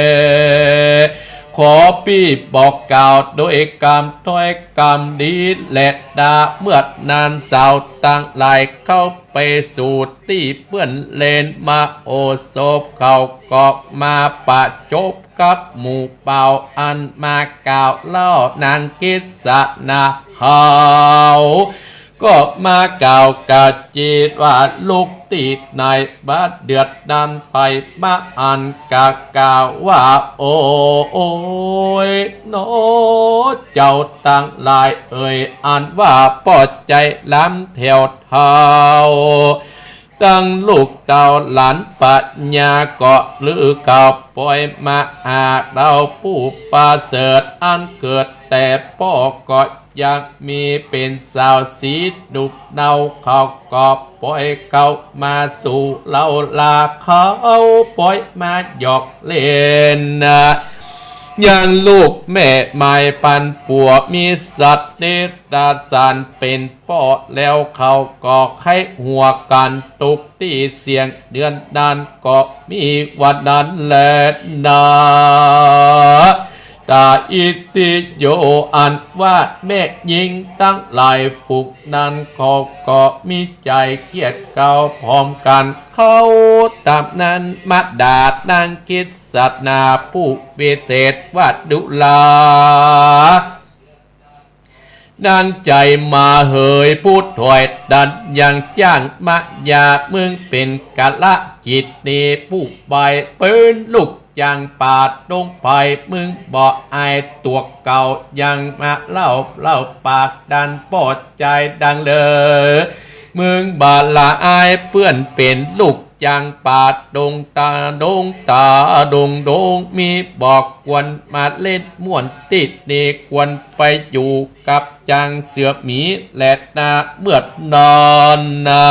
ขอปี้บอกกล่าวโดยกำถ้อยกำดีแลนา เมื่อนานสาวตังหลายเข้าไปสู่ตี้เปื้อนเล่น มโหสถเขาก็มาประจบกับหมู่บ่าวอันมากล่าวเล่านางกฤษณาเขา ก็มากล่าวกระจีดว่า ลูกตี้ไหนบาดเดือดดันไป มาอันกะกล่าวว่า โอ้ย น้อเจ้าตังหลายเอ๋ย อันว่าป้อใจ๋ล้ำแถวเฒ่า ตังลูกเต้าหลานพญาก็ลือเขาปอยมาหาเฮา ผู้ประเสริฐอันเกิดแต่ป้อก็ยังมีเป๋นสาวสีดุกเนา เขาก็ปอยเข้ามาสู่เฮาลา เขาปอยมาหยอกเล่นนะ ยังลูกแม่หมายปันปั๋ว มีสัตว์เดรัจฉานเป๋นป้อแล้ว เขาก็ใค่หัวกั๋นตุ๊กตี้เสียงเดือนดันก็มีวันนั้นแลนา ตาอิติโย อันว่าแม่ญิงตังหลายฝูงนั้นเขาก็มีใจ๋เกลียดเกลียวพร้อมกั๋น เขาต๋ามนั้นมาด่านางกฤษณาผู้วิเศษว่า ดุรา นางใจ๋หมาเหยผู้ถอยดันยังจ้างมายา มึงเป๋นกาละกิจนี้ ผู้ไปเป๋นลูก จังปาดลงไป มึงบ่อายตั๋วเก่า ยังมาเล่าเล่าปากดันป้อใจ๋ดังเลย มึงบ่ละอายเปื้อนเป๋นลูกจังปาดดงตาดงตาดงดง มีบ่ควรมาเล่นม่วนตี้นี่ ควรไปอยู่กับจังเสือหมีแลนา เมื่อนานนะ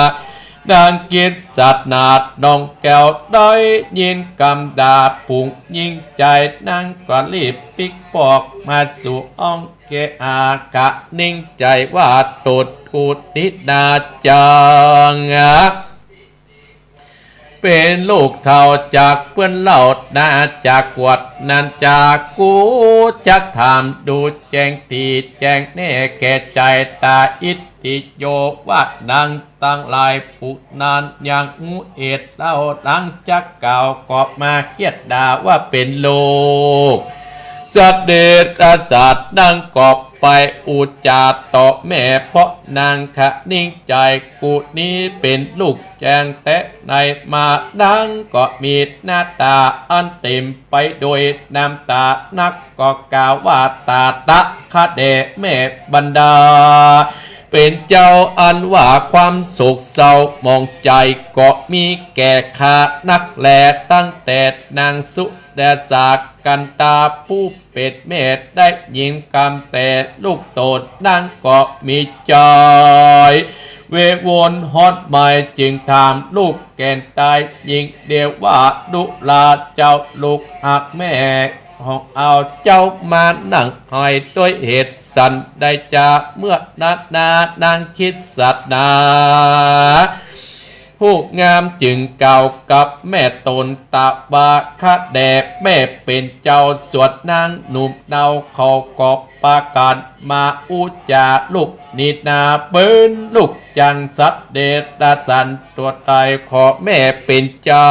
นางกฤษณาน้องแก้วได้ยินกำด่าฝูงญิงใจ๋ นางก็รีบปิ๊กปอกมาสู่อ้องแก้ว กะนิ่งใจ๋ว่า ตนกูนี้นาจัง เป๋ ป๋นลูกเฒ่าจากเปื้อนเล่านา จากขวดนั้นจากกู จักถามดูแจ้งตี้แจ้งแน่แก่ใจ๋ ต๋าอิทธิโย ว่านางตังหลายผู้นั้นยังฮู้เหตุเล่า หลังจากกล่าวก็มาเคียดด่าว่าเป๋นลูกเสด็จกษัตริย์ นางก็ไปอุจจาต่อแม่ เพราะนางคะนิงใจ๋ กูนี้เป๋นลูกแจ้งแต๊ ในมานางก็มีหน้าต๋าอันเต๋มไปโดยน้ำต๋า นางก็กล่าวว่า ตถะคะแด่แม่บรรดา เป๋นเจ้า อันว่าความโศกเศร้าหมองใจ๋ก็มีแก่ข้านักแล ตั้งแต่นางสุดาสากันตาผู้เป๋นแม่ได้ยินกำแต่ลูกต๋น นางก็มีใจ๋วิวนฮอดหมาย จึงถามลูกแก่นใต้หญิงเดียวว่า ดุราเจ้าลูกฮักแม่ ของเอาเจ้ามานั่งไห้ด้วยเหตุสันใดจา เมื่อนั้นนานางคิดสัตนา ผู้งามจึงกล่าวกับแม่ต๋นตะวาคะแด่แม่เป๋นเจ้า ส่วนนางหนุ่มเนาเขาก็ปากั๋นมาอุจจาลูกนี้นา เป๋นลูกจังสัตว์เดรัจฉานตัวใด ขอแม่เป๋นเจ้า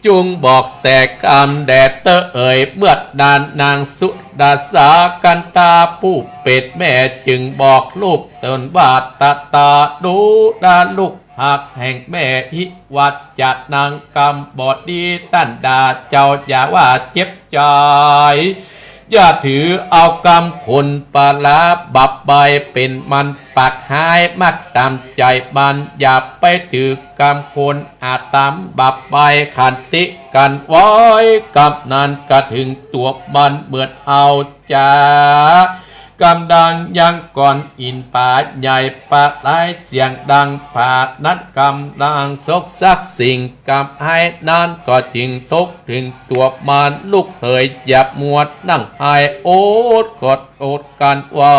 จุ่งบอกแต่กำแด่เต๊อะเอ๋ย เมื่อนั้นนางสุดาสากันตาผู้เป๋นแม่จึงบอกลูกต๋นว่า ตถะ ดุราลูกฮักแห่งแม่ หิวัจจะนัง กำบ่ดีต้านด่าเจ้าอย่าว่าเจ็บใจ๋ อย่าถือเอากำคนปาลาบาปใบเป๋นมันปากฮ้าย มักต๋ามใจ๋มัน อย่าไปถือกำคนอาต๋ามบาปใบ ขันติกั๋นไว้ กำนั้นกระเถิงตั๋วมันเหมือนเอาจ๋า กำดังยังก่อนอินผาใหญ่ ปะไลเสียงดังผานั้น กำดังซกซักสิ่งกำฮ้ายนั้น ก็จึงตกเถิงตั๋วมัน ลูกเหยอย่ามัวนั่งไห้ อดก็อดกั๋นไว้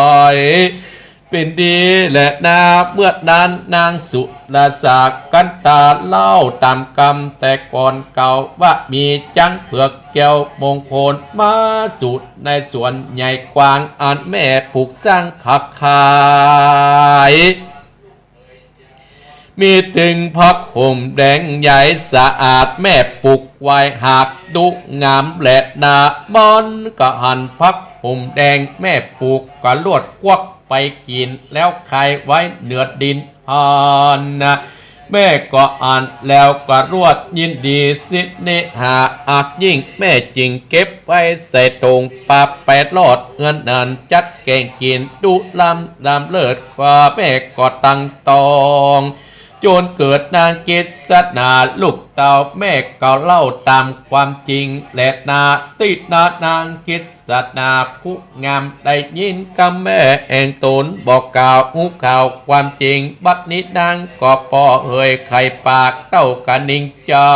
เป๋นดีแลนา เมื่อนั้นนางสุดาสากันตาเล่าต๋ามกำแต่ก่อนเก่าว่า มีจ๊างเผือกแก้วมงคลมาสู่ในสวนใหญ่กว้าง อันแม่ปลูกสร้างคักขาย มีเถิงผ้าห่มแดงใหญ่สะอาด แม่ปลูกไว้หากดุงามแลนา มันก็หันผ้าห่มแดงแม่ปลูกก็ลวดควักไปกิ๋น แล้วคายไว้เหนือดินหั้นนา แม่ก็หันแล้วก็ลวดยินดีสิเนหาอักยิ่ง แม่จึงเก็บไว้ใส่ตงปาไปลอดเฮือนนั้น จัดแก๋งกิ๋นดุล้ำล้ำเลิศ กว่าแม่ก็ตั้งตอง จ๋นเกิดนางกิสนาลูกเต้า แม่ก็เล่าต๋ามความจริงแลนา ตี้นั้นนางกิสนาผู้งามได้ยินกำแม่แห่งต๋นบอกกล่าวฮู้ข่าวความจริง บัดนี้นางก็ปอเหยไขปากเต้าคะนิงใจ๋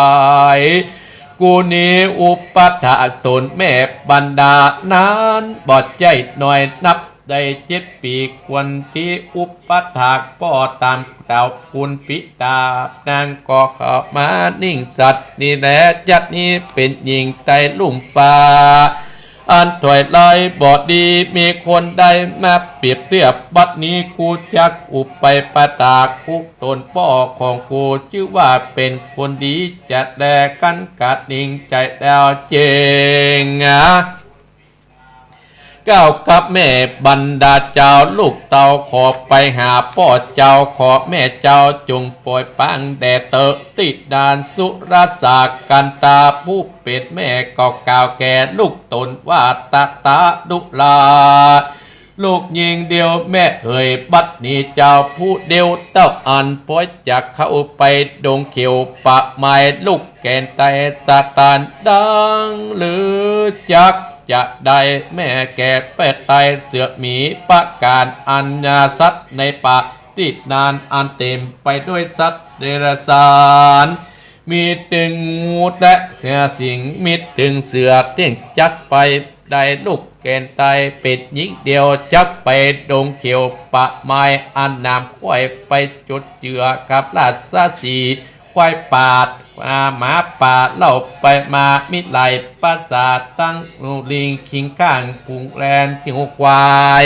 กูนี้อุปัฏฐากต๋นแม่บรรดานั้นบ่ใจ้น้อย นับได้เจ็ดปี๋ ควรตี้อุปัฏฐากป้อต๋ามกล่าวคุณปิต๋า นางก็เข้ามานิ่งสัตย์นี้แล จักนี้เป๋นหญิงไต้ลุ่มฟ้า อันถอยไล่บ่ดี มีคนได้มาเปรียบเทียบ บัดนี้กูจักอุปัฏฐากผู้ต๋นป้อของกู จื้อว่าเป๋นคนดีจะแล กั๋นคะนิงใจ๋แล้วเจ๋ง กล่าวกับแม่บรรดาเจ้าลูกเต้า ขอไปหาป้อเจ้า ขอแม่เจ้าจงปล่อยปางแด่เต๊อะ ตี้นั้นสุรสากันตาผู้เป๋นแม่ก็กล่าวแก่ลูกต๋นว่า ตถะ ดุรา ลูกญิงเดียวแม่เอ๋ย บัดนี้เจ้าผู้เดียวเต้าอันปอยจักเข้าไปดงเขียวปะไม้ ลูกแก่นไต้สถานดัง หรือจักจะได้แม่แก่แป้ไต้เสื้อหมีประก๋านอันยาสัตว์ในป่าตี้นั้นอันเต๋มไปด้วยสัตว์เดรัจฉาน มีตึงงูและเสือสิงห์ มีตึงเสือเตี้ยงจักไป ได้ลูกแก่นตายเป๋นญิงเดียว จักไปดงเขียวป่าไม้ อันหนามควายไปจุดเจื้อกับราชสีห์ ควายป่า หมาป่าเล่าไปมา มีหลายภาษา ตึงหมู่ลิง คิงค่าง ฝูงแลน หิวควาย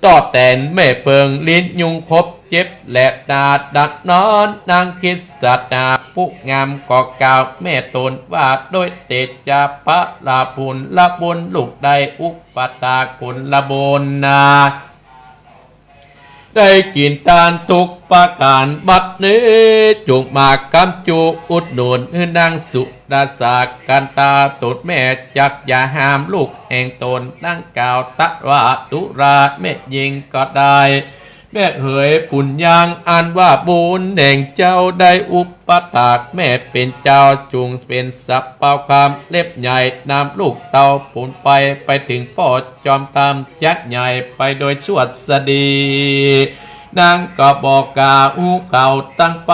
ต่อแตนแม่เปิง ลิ้นยุงขบเจ็บแลนา ดังนั้นนางกฤษณาผู้งามก็กล่าวแม่ต๋นว่า ด้วยเตชะพระบุญละบุญ ลูกได้อุปถากคนละบุญนา ได้กิ๋นตานทุกประก๋าน บัดนี้จุ่งมาค้ำจุอุดหนุนหื้อนางสุดาสากันตาต๋นแม่ จักอย่าห้ามลูกแห่งต๋น นางกล่าวตะว่า ตุลาแม่ญิงก็ได้ แม่เหย ปุญญังอันว่าบุญแห่งเจ้าได้อุปถากแม่เป๋นเจ้า จุ่งเป๋นสะเปาคำเล็บใหญ่ นำลูกเต้าปูนไป ไปเถิงป้อจอมธรรม จักใหญ่ไปโดยสวัสดี นางก็บอกกล่าวอู้เขาตังไป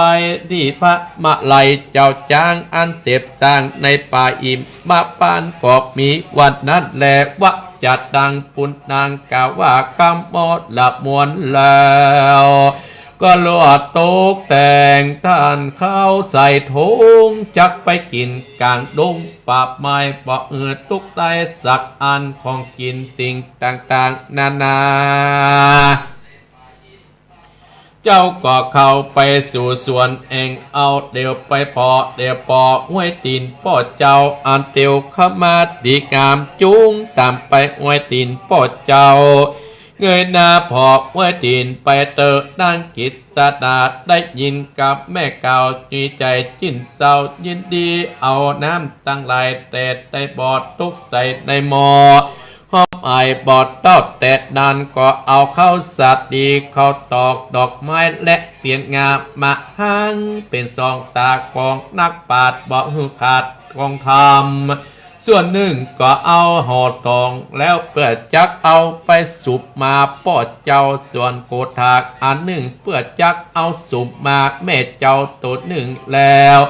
ตี้พระมะไลเจ้าจ๊าง อันเสพสร้างในป่าอิมมะปานก็มี วันนั้นแลว่าจะดังปุณณัง กล่าวว่ากำมอละมวลแล้ว ก็ลวดตกแต่งต้านข้าวใส่ถุง จักไปกิ๋นก๋างดงป่าไม้ บ่หื้อตุ๊กข์ได้สักอัน ของกิ๋นสิ่งต่างๆ นานา เจ้าก็เข้าไปสู่สวนแอ่งเอา เดี๋ยวไปผ่อ เดี๋ยวผ่อห้วยตี๋นป้อเจ้า อันเตียวเข้ามาดีงาม จุ่งต๋ามไปห้วยตี๋นป้อเจ้า เงยหน้าผ่อห้วยตี๋นไปเต๊อะ นางกฤษณาได้ยินกำแม่กล่าว มีใจ๋จิ้นเศร้ายินดี เอาน้ำตังหลายแต๊ดได้บ่อตกใส่ในหม้อ หอมอายบ่อเต้าแต๊ดนั้น ก็เอาข้าวสาลี ข้าวตอก ดอกไม้และเตียนงามาหั้งเป๋นซองตาของนักปราชญ์ บ่หื้อขาดของธรรม ส่วนนึ่งก็เอาห่อตองแล้ว เปื้อจักเอาไปสุบมาป้อเจ้า ส่วนโกถากอันนึ่ง เปื้อจักเอาสุบมาแม่เจ้าต๋นนึ่งแล้ว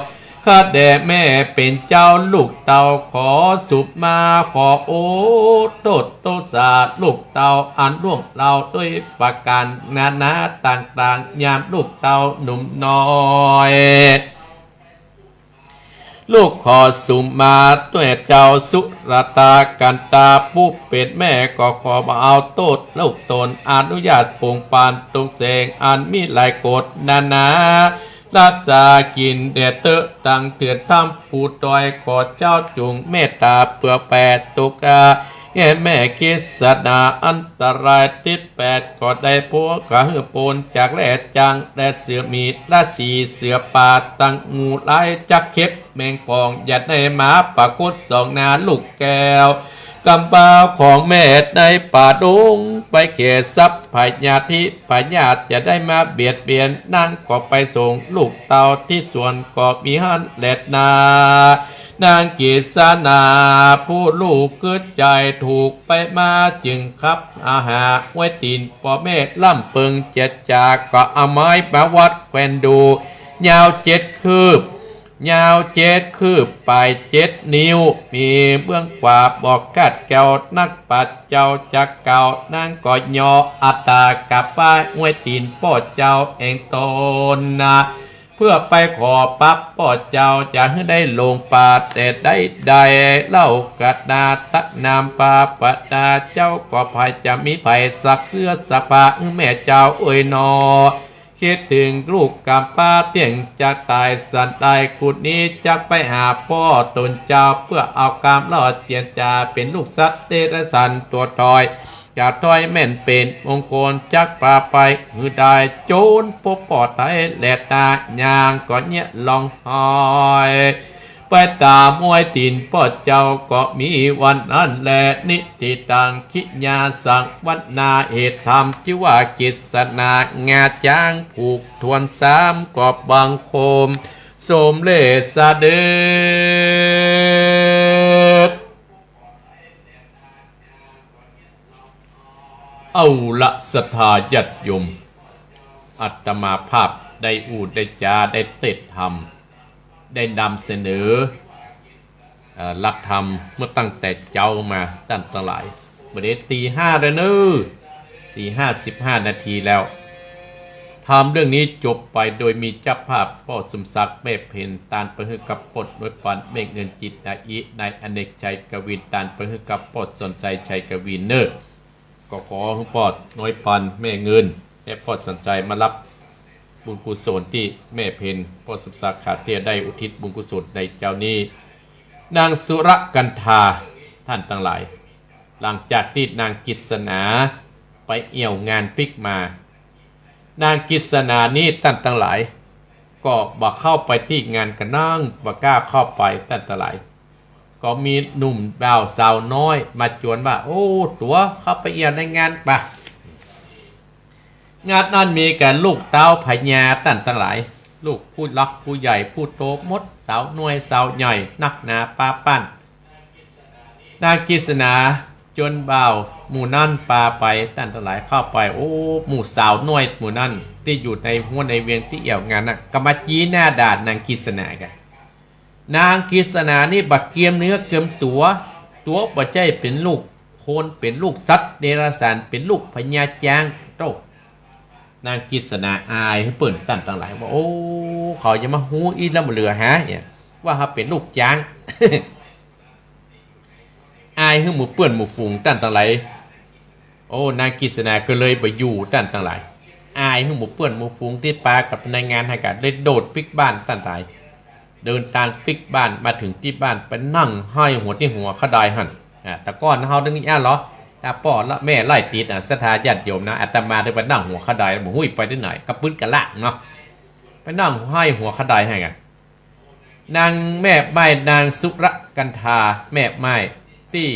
ข้าแด่แม่เป๋นเจ้า ลูกเต้าขอสุบมา ขอโอษโต้ษโตษาลูกเต้า อันล่วงเล้าด้วยประก๋านนานาต่างๆ ยามลูกเต้าหนุ่มน้อย ลูกขอสุบมาด้วยเจ้า สุรตากันตาผู้เป๋นแม่ ก็ขอบ่เอาโต้ษลูกต๋น อนุญาตปงปานตรงเสง อันมีหลายกฎนานา รักษากิ๋นแด่เต๊อะ ตังเถื่อนถ้ำภูดอย ขอเจ้าจุ่งเมตต๋าเปื้อแผ่ตุ๊กข์แก่แม่กฤษณา อันตรายติดแปด ก็ได้ผัว ก็หื้อป๊นจากแลจัง และเสือหมีราศีเสือป่า ตังหมู่หลายจักเข็บแมงป่อง อย่าได้มาปรากฏส่องหน้าลูกแก้ว กำพร้าของแม่ในป่าดง ไปแก่สัพพยาธิพยาธิ อย่าได้มาเบียดเบียน นางก็ไปส่งลูกเต้าตี้สวนก็มีหั้นแลนา นางกฤษณาผู้ลูกกึ๊ดใจ๋ถูกไปมา จึงขับอาหาห้วยตี๋นป้อแม่ ล่ำเปิงเจียดจ๋า ก็เอาไม้มาวัดแขวนดู ยาวเจ็ดคืบ ยาวเจ็ดคืบ ปายเจ็ดนิ้ว มีเบื้องขวาบ่อคาดแก้ว นักปราชญ์เจ้าจักกล่าว นางก็ย่ออัตตากับป้ายห้วยตี๋นป้อเจ้าแอ่งต๋นนา เปื้อไปขอปรับป้อเจ้า จะหื้อได้ลงป่าแต่ได้ใด เล่ากะนาตะนามปาปะนา เจ้าก็ใผจะมีใผสักเสื้อสะผ้า แม่เจ้าเอ๋ยหนอ กึ๊ดเถิงลูกก๋ำพร้าเตี้ยงจะต๋ายสันใด กุดนี้จักไปหาป้อต๋นเจ้า เปื้อเอากำลอดเจียดจ๋า เป๋นลูกสัตว์เดรัจฉานตั๋วถอย จะถอยแม่นเป๋นมงคล จักปาไปหื้อได้ โจรปบป้อไท้แลนา ย่างก็เยียะล่องหอย ไปต๋ามห้วยตี๋นป้อเจ้า ก็มีวันนั้นแล นิทธิตัง กิริยาสังวรรณา เหตุธรรมจื้อว่ากฤษณางาจ๊าง ผูกถ้วนสาม ก็บังคมสมเร็จเสด็จ เอาละศรัทธาญาติโยม อาตมาภาพได้อู้ได้จ๋าได้เตศน์ธรรม ได้นำเสนอ เอ่อ หลักธรรมเมื่อตั้งแต่เจ๊ามาต้านตังหลาย บ่าเดี่ยวนี้ตีห้าแล้วเน่อ ตีห้าสิบห้านาทีแล้ว ธรรมเรื่องนี้จบไปโดยมีเจ้าภาพป้อสมศักดิ์ แม่เพ็ญ ตานไปหื้อกับป้อน้อยปาน แม่เงินจิตนาอิ นายอเนกชัยกวิน ตานไปหื้อกับป้อสอนชัยชัยกวินเน่อ ก็ขอหื้อป้อน้อยปาน แม่เงิน และป้อสอนชัยมาฮับบุญกุศลตี้แม่เพ็ญ ป้อสมศักดิ์ ข้าเตี้ยได้อุทิศบุญกุศลในเจ๊านี้ นางสุรกันธา ต้านตังหลาย หลังจากตี้นางกฤษณาไปเอี่ยวงานปิ๊กมา นางกฤษณานี้ต้านตังหลาย ก็บ่เข้าไปตี้งาน ก็นั่งบ่กล้าเข้าไปต้านตังหลาย ก็มีหนุ่มบ่าวสาวน้อยมาจวนว่า โอ้ ตั๋วเข้าไปเอี่ยวในงานปะ งานนั้นมีแก่ลูกเต้าพญาต้านตังหลาย ลูกผู้หลักผู้ใหญ่ผู้โตหมด สาวน้อยสาวใหญ่ นักหนาปาปัน นางกฤษณาจวนบ่าวหมู่นั้นปาไปต้านตังหลาย เข้าไป โอ้ หมู่สาวน้อยหมู่นั้นตี้อยู่ในฮั้วในเวียงตี้เอี่ยวงานน่ะ ก็มาจี๊หน้าด่านางกฤษณากั๋น นางกฤษณานี้บ่เกียมเนื้อเกียมตั๋ว ตั๋วบ่ใจ้เป๋นลูกคน เป๋นลูกสัตว์เดรัจฉาน เป๋นลูกพญาจ๊าง โต้ นางกฤษณาอายหื้อเปิ้นต้านตังหลายว่า โอ้ เขาจะมาฮู้อี้แล้วบ่เหลือหาเนี่ย ว่าเฮาเป๋นลูกจ๊าง อายหื้อหมู่เปื้อนหมู่ฝูงต้านตังหลาย โอ้ นางกฤษณาก็เลยบ่อยู่ต้านตังหลาย อายหื้อหมู่เปื้อนหมู่ฝูงตี้ปากับในงานหั้นกะ เลยโดดปิ๊กบ้านต้านตังหลาย เดินตางปิ๊กบ้านมาเถิงตี้บ้าน ไปนั่งไห้หัวตี้หัวเขาดอยหั้น อ่า แต่ก่อนเฮาตึงอี้อะเหรอ ถ้าป้อละแม่ไล่ติดอ่ะ ศรัทธาญาติโยมนะ อาตมาตึงไปนั่งหัวเขาดอย บ่ฮู้ไปตี้ไหน กะปึ้ดกะละเนาะ ไปนั่งไห้หัวเขาดอยหั้นกะ นางแม่ม่าย นางสุรกันธา แม่ม่ายตี้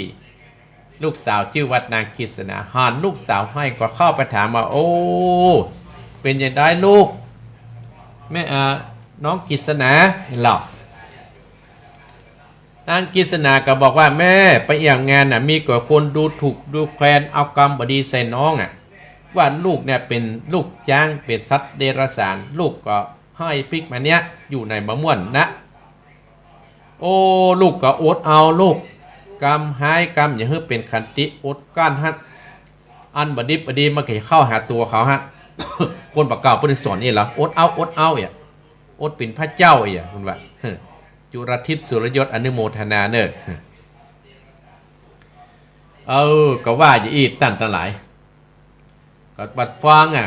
ลูกสาวจื้อว่านางกฤษณา หันลูกสาวไห้ก็เข้าไปถามว่า โอ้ เป๋นจะใดลูก แม่ อ่า น้องกฤษณา เล่า นางกฤษณาก็บอกว่า แม่ ไปเอี่ยวงานน่ะ มีแต่คนดูถูกดูแคลน เอากำบ่ดีใส่น้องอ่ะ ว่าลูกเนี่ยเป๋นลูกจ๊าง เป๋นสัตว์เดรัจฉาน ลูกก็ไห้ปิ๊กมาเนี่ย อยู่ไหนบ่ม่วนนะ โอ้ ลูกก็อดเอาลูก กำฮ้ายกำหยังหื้อเป๋นขันติ อดกลั้นหั้น อันบ่ดีบ่ดีมันก็จะเข้าหาตั๋วเขาหั้น คนบ่าเก่าเปิ้นสอนอี้เหรอ อดเอา อดเอา เอี่ย อดเป๋นพระเจ้า เอี่ย เปิ้นว่า จุลทิพย์สุรยศอนุโมทนาเน่อ เออ ก็ว่าอยู่อี้ต้านตังหลาย ก็บ่ฟังอ่ะ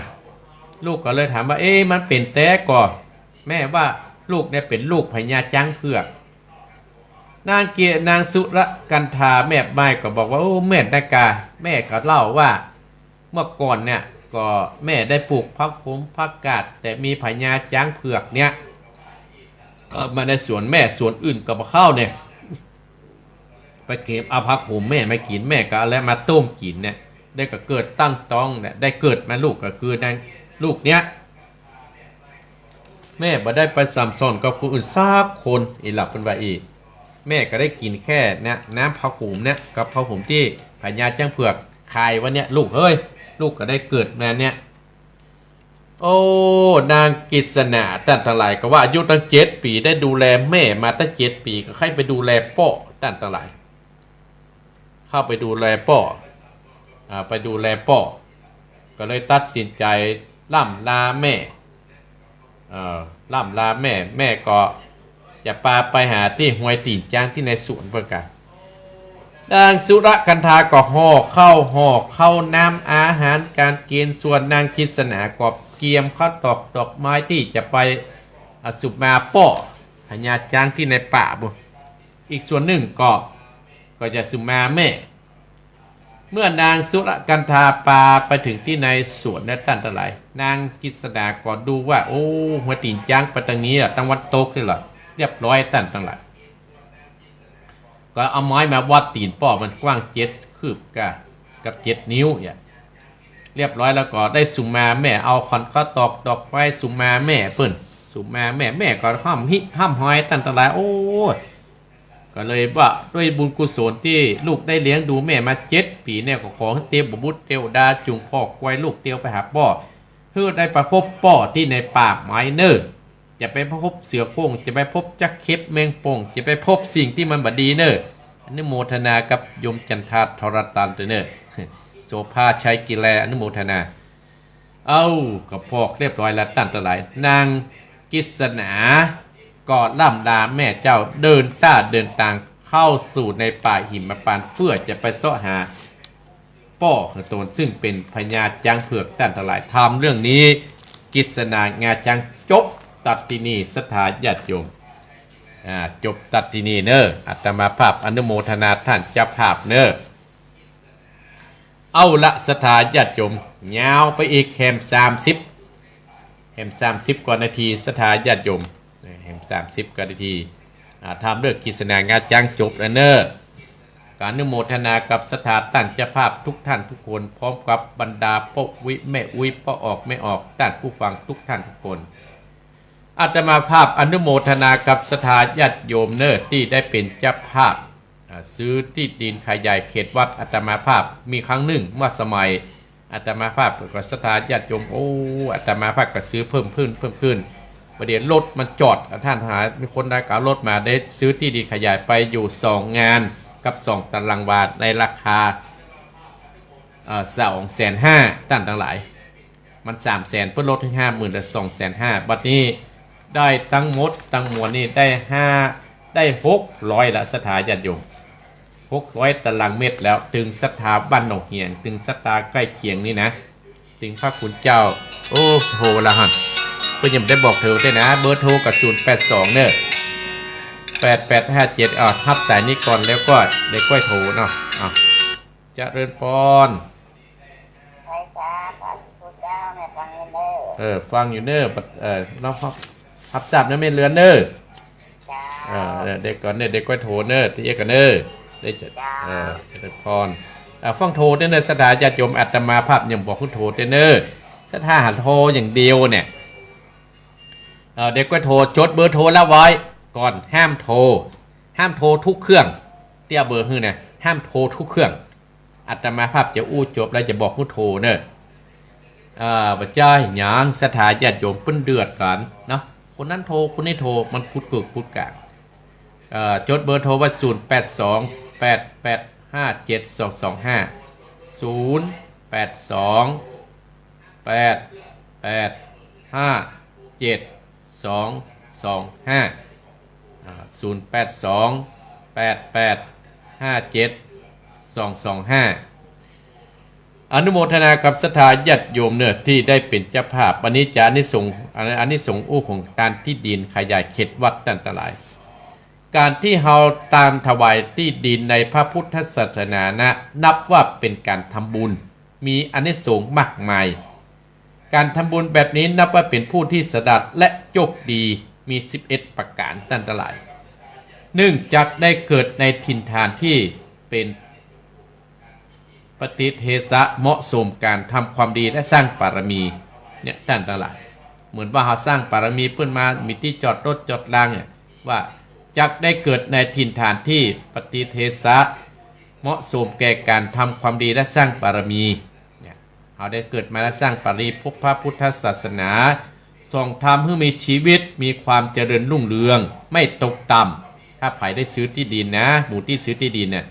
ลูกก็เลยถามว่า เอ๊ะ มันเป๋นแต๊ก่อ แม่ว่าลูกเนี่ยเป๋นลูกพญาจ๊างเผือก นางเกีย นางสุรกันธาแม่ม่ายก็บอกว่า โอ้ แม่นนะกา แม่ก็เล่าว่า เมื่อก่อนเนี่ย ก็แม่ได้ปลูกผักโขมผักกาด แต่มีพญาจ๊างเผือกเนี่ย เออ มาในสวนแม่ สวนอื่นก็บ่เข้าเนี่ย ไปเก็บเอาผักโขมแม่มากิ๋น แม่ก็เอาแล้วมาต้มกิ๋นเนี่ย ได้ก็เกิดตั้งต๊องเนี่ย ได้เกิดมาลูกก็คือนาง ลูกเนี้ย แม่บ่ได้ไปส่ำซ้อนกับคนอื่นสักคน อี้หละเปิ้นว่าอี้ แม่ก็ได้กิ๋นแค่เนี่ย น้ำผักโขมเนี่ย กับผักโขมตี้พญาจ๊างเผือกขายไว้เนี่ย ลูกเอ้ย ลูกก็ได้เกิดมาเนี่ย โอ้ นางกฤษณาต้านตังหลาย ก็ว่าอายุตั้งเจ็ดปี๋ ได้ดูแลแม่มาตั้งเจ็ดปี๋ ก็ใค่ไปดูแลป้อต้านตังหลาย เข้าไปดูแลป้อ อ่า ไปดูแลป้อ ก็เลยตัดสินใจ๋ล่ำลาแม่ เอ่อ ล่ำลาแม่ แม่ก็จะปาไปหาตี้ฮวยตี๋นจ๊างตี้ในสวนเปิ้นกา นางสุรกันธาก็ห่อข้าว ห่อข้าวน้ำอาหารก๋านกิ๋น ส่วนนางกฤษณาก็เกียมข้าวตอกดอกไม้ตี้จะไป อ่ะ สุมมาป้อพญาจ๊างตี้ในป่าบุ อีกส่วนนึ่งก็ ก็จะสุมมาแม่ เมื่อนางสุรกันธาปาไปเถิงตี้ในสวนนะต้านตังหลาย นางกฤษณาก็ดูว่า โอ้ ฮวยตี๋นจ๊างไปตางนี้อะ ตางวันตกนี่แหละ เรียบร้อยต้านตังหลาย ก็เอาไม้มาวัดตี๋นป้อ มันกว้างเจ็ดคืบกะ กับเจ็ดนิ้วเนี่ย เรียบร้อยแล้วก็ได้สุมมาแม่ เอาขวัญข้าวตอกดอกไม้สุมมาแม่เปิ้น สุมมาแม่ แม่ก็ฮ่ำฮิฮ่ำฮอยต้านตังหลาย โอ้ ก็เลยว่าด้วยบุญกุศลตี้ลูกได้เลี้ยงดูแม่มาเจ็ดปี๋เนี่ย ก็ขอหื้อเตวบุตรเตวดาจุ่งผ่อควายลูกเตียวไปหาป้อ หื้อได้ไปพบป้อตี้ในป่าไม้เน่อ จะไปพบเสือโคร่ง จะไปพบจั๊กเข็บแมงป่อง จะไปพบสิ่งตี้มันบ่ดีเน่อ อนุโมทนากับโยมจันทาทรตันด้วยเน่อ โสภาชัยกิแล อนุโมทนา เอ้า ก็ปอกเรียบร้อยแล้วต้านตังหลาย นางกฤษณาก็ร่ำลาแม่เจ้า เดินต้าเดินตางเข้าสู่ในป่าหิมพานต์ เปื้อจะไปเซาะหาป้อของตน ซึ่งเป๋นพญาจ๊างเผือกต้านตังหลาย ธรรมเรื่องนี้ กฤษณางาจ๊าง จบตัดตี้นี่ ศรัทธาญาติโยม อ่า จบตัดตี้นี่เน่อ อาตมาภาพอนุโมทนาต้านเจ้าภาพเน่อ เอาละศรัทธาญาติโยม ยาวไปอีกแหมสามสิบ แหมสามสิบกว่านาที ศรัทธาญาติโยม แหมสามสิบกว่านาที อ่า ธรรมเรื่องกฤษณางาจ๊างจบแล้วเน่อ ก็อนุโมทนากับศรัทธาต้านเจ้าภาพทุกท่านทุกคน พร้อมกับบรรดาป้ออุ๊ยแม่อุ๊ย ป้อออกแม่ออก ต้านผู้ฟังทุกท่านทุกคน อาตมาภาพอนุโมทนากับศรัทธาญาติโยมเน่อ ตี้ได้เป๋นเจ้าภาพ อ่า ซื้อตี้ดินขยายเขตวัด อาตมาภาพมีครั้งนึ่งเมื่อสมัยอาตมาภาพก็ศรัทธาญาติโยม โอ้ อาตมาภาพก็ซื้อเพิ่มขึ้น เพิ่มขึ้น ประเดี๋ยวรถมันจอด ต้านตังหลาย มีคนได้ก็เอารถมา ได้ซื้อตี้ดินขยายไปอยู่สองงานกับสองตารางวา ในราคา เอ่อ สองแสนห้า ต้านตังหลาย มันสามแสน เปิ้นลดหื้อห้าหมื่น เหลือสองแสนห้า บัดนี้ได้ตังหมดตังมวลนี่ได้ห้า ได้หกร้อยละ ศรัทธาญาติโยม หกร้อยตารางเมตรแล้ว ตึงศรัทธาบ้านหนองเหียง ตึงศรัทธาใก้เคียงนี่นะ ตึงพระคุณเจ้า โอ้ โหละหั้น เปิ้นยังบ่ได้บอกโทรด้วยนะ เบอร์โทรก็ศูนย์แปดสองเน่อ แปดแปดห้าเจ็ด อ่ะ ฮับสายนี้ก่อนแล้วก็เดี๋ยวก้อยโทรเนาะ อ่ะ เจริญพร ไหว้สาพระคุณเจ้าแม่ ฟังอยู่เน่อ เออ ฟังอยู่เน่อ บัด เออ เนาะ ฮับ ฮับทราบเน่อแม่เรือนเน่อ เจ้า เออ เดี๋ยวก่อนเน่อ เดี๋ยวก้อยโทรเน่อ ตี้เอี้ยก่อนเน่อ ได้จะ เจ้า เออ เจริญพร อ่า ฟังโทรเน่อ ศรัทธาญาติโยม อาตมาภาพยังบอกหื้อโทรเน่อ ศรัทธาหาโทรอย่างเดียวเนี่ย เออ เดี๋ยวก้อยโทร จดเบอร์โทรละไว้ก่อน ห้ามโทร ห้ามโทรทุกเครื่อง เตี้ยเบอร์หื้อนะ ห้ามโทรทุกเครื่อง อาตมาภาพจะอู้จบแล้วจะบอกหื้อโทรเน่อ เอ่อ บ่ใจ้หยัง ศรัทธาญาติโยมเปิ้นเดือดกั๋นเนาะ คนนั้นโทร คนนี้โทร มันพุดกึกพุดก๋าง เอ่อ จดเบอร์โทรไว้ ศูนย์แปดสอง แปดแปดห้าเจ็ดสองสองห้า ศูนย์แปดสอง แปดแปดห้าเจ็ดสองสองห้า อ่า ศูนย์แปดสอง แปดแปดห้าเจ็ดสองสองห้า อนุโมทนากับศรัทธาญาติโยมเน่อ ตี้ได้เป๋นเจ้าภาพ วันนี้จะอานิสงส์ อานิสงส์อู้ของก๋านตี้ดินขยายเขตวัดต้านตังหลาย ก๋านตี้เฮาตานถวายตี้ดินในพระพุทธศาสนานะ นับว่าเป๋นก๋านทำบุญ มีอานิสงส์มากมาย ก๋านทำบุญแบบนี้นับว่าเป๋นผู้ตี้สะหลาดและโชคดี มีสิบเอ็ดประก๋านต้านตังหลาย นึ่ง จักได้เกิดในถิ่นฐานตี้เป๋นปฏิเทสะ เหมาะสมก๋านทำความดีและสร้างบารมี เนี่ย ต้านตังหลาย เหมือนว่าเฮาสร้างบารมีขึ้นมา มีตี้จอดรถจอดราเนี่ย ว่าจักได้เกิดในถิ่นฐานตี้ปฏิเทสะ เหมาะสมแก่ก๋านทำความดีและสร้างบารมี เนี่ย เฮาได้เกิดมาแล้วสร้างบารมี พบพระพุทธศาสนา ส่งธรรมหื้อมีชีวิต มีความเจริญรุ่งเรือง ไม่ตกต่ำ ถ้าใผได้ซื้อตี้ดินนะ หมู่ตี้ซื้อตี้ดินเนี่ย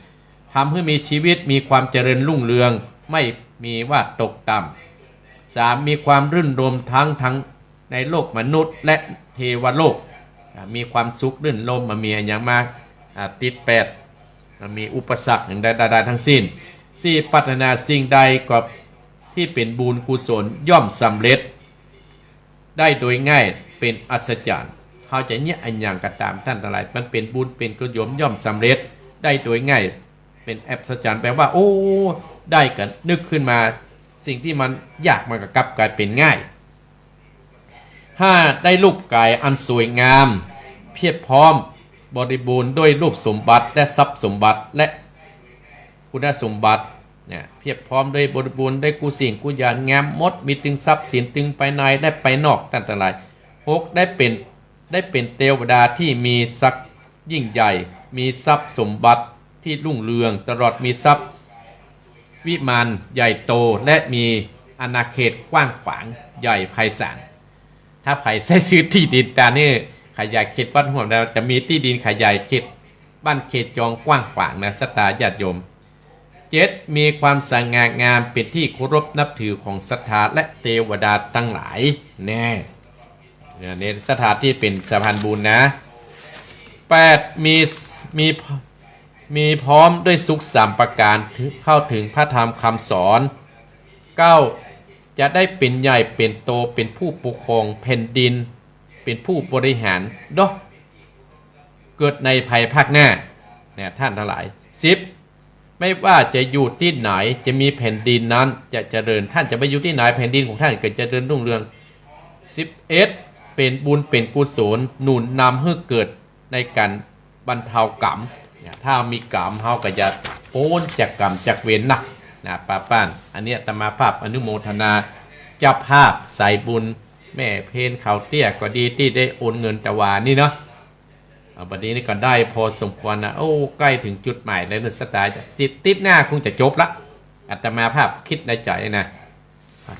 ทำหื้อมีชีวิต มีความเจริญรุ่งเรือง ไม่มีว่าตกต่ำ สาม มีความรื่นรมย์ทั้ง ทั้งในโลกมนุษย์และเทวโลก อ่า มีความสุขรื่นรมย์ บ่มีอะหยังมา อ่า ติดแปด บ่มีอุปสรรคอย่างใดๆ ทั้งสิ้น สี่ ปรารถนาสิ่งใดก็ตี้เป๋นบุญกุศลย่อมสำเร็จ ได้โดยง่ายเป๋นอัศจรรย์ เฮาจะเยียะอะหยังก็ต๋ามต้านตังหลาย มันเป๋นบุญเป๋นกุศลย่อมสำเร็จ ได้โดยง่ายเป๋นอัศจรรย์ แปลว่า โอ้ ได้ก็นึกขึ้นมา สิ่งตี้มันยากมันก็กลับก๋ายเป๋นง่าย ห้า ได้รูปกายอันสวยงาม เพียบพร้อมบริบูรณ์ด้วยรูปสมบัติและทรัพย์สมบัติและคุณสมบัติ เนี่ย เพียบพร้อมด้วยบริบูรณ์ด้วยกู้สิ่งกู้อย่างงามหมด มีตึงทรัพย์สินตึงภายในและภายนอกต้านตังหลาย หก ได้เป๋น ได้เป๋นเตวดาตี้มีศักดิ์ยิ่งใหญ่ มีทรัพย์สมบัติตี้รุ่งเรือง ตลอดมีทรัพย์วิมานใหญ่โต และมีอาณาเขตกว้างขวางใหญ่ไพศาล ถ้าใผใส่ซื้อตี้ดินตานี่ ขยายเขตวัดห้วยน้ำดาว จะมีตี้ดินขยายเขตบ้านเขตจองกว้างขวางนะ ศรัทธาญาติโยม เจ็ด มีความสง่างาม เป๋นตี้เคารพนับถือของศรัทธาและเตวดาตังหลาย แน่ เนี่ย เนี่ย ศรัทธาตี้เป๋นสะพานบุญนะ แปด มี มี มีพร้อมด้วยสุขสามประก๋าน เข้าถึงพระธรรมคำสอน เก้า จะได้เป๋นใหญ่เป๋นโต เป๋นผู้ปกครองแผ่นดิน เป๋นผู้บริหารเนาะ เกิดในภายภาคหน้า เนี่ย ท่านตังหลาย สิบ ไม่ว่าจะอยู่ตี้ไหน จะมีแผ่นดินนั้นจะเจริญ ท่านจะไปอยู่ตี้ไหน แผ่นดินของท่านก็เจริญรุ่งเรือง สิบเอ็ด เป๋นบุญเป๋นกุศล หนุนนำหื้อเกิดในก๋านบรรเทากรรม เนี่ย ถ้ามีกรรม เฮาก็จะป๊นจากกรรมจากเวรนะ นะ ป้าป้าน อันนี้อาตมาภาพอนุโมทนา เจ้าภาพสายบุญ แม่เพนเขาเตี้ยก็ดี ตี้ได้โอนเงินตะวานี่เนาะ อ่า บัดนี้นี่ก็ได้พอสมควรนะ โอ้ ใก้เถิงจุดหมายแล้วเนอะ ศรัทธา อาทิตย์หน้าคงจะจบละ อาตมาภาพกึ๊ดในใจ๋นะ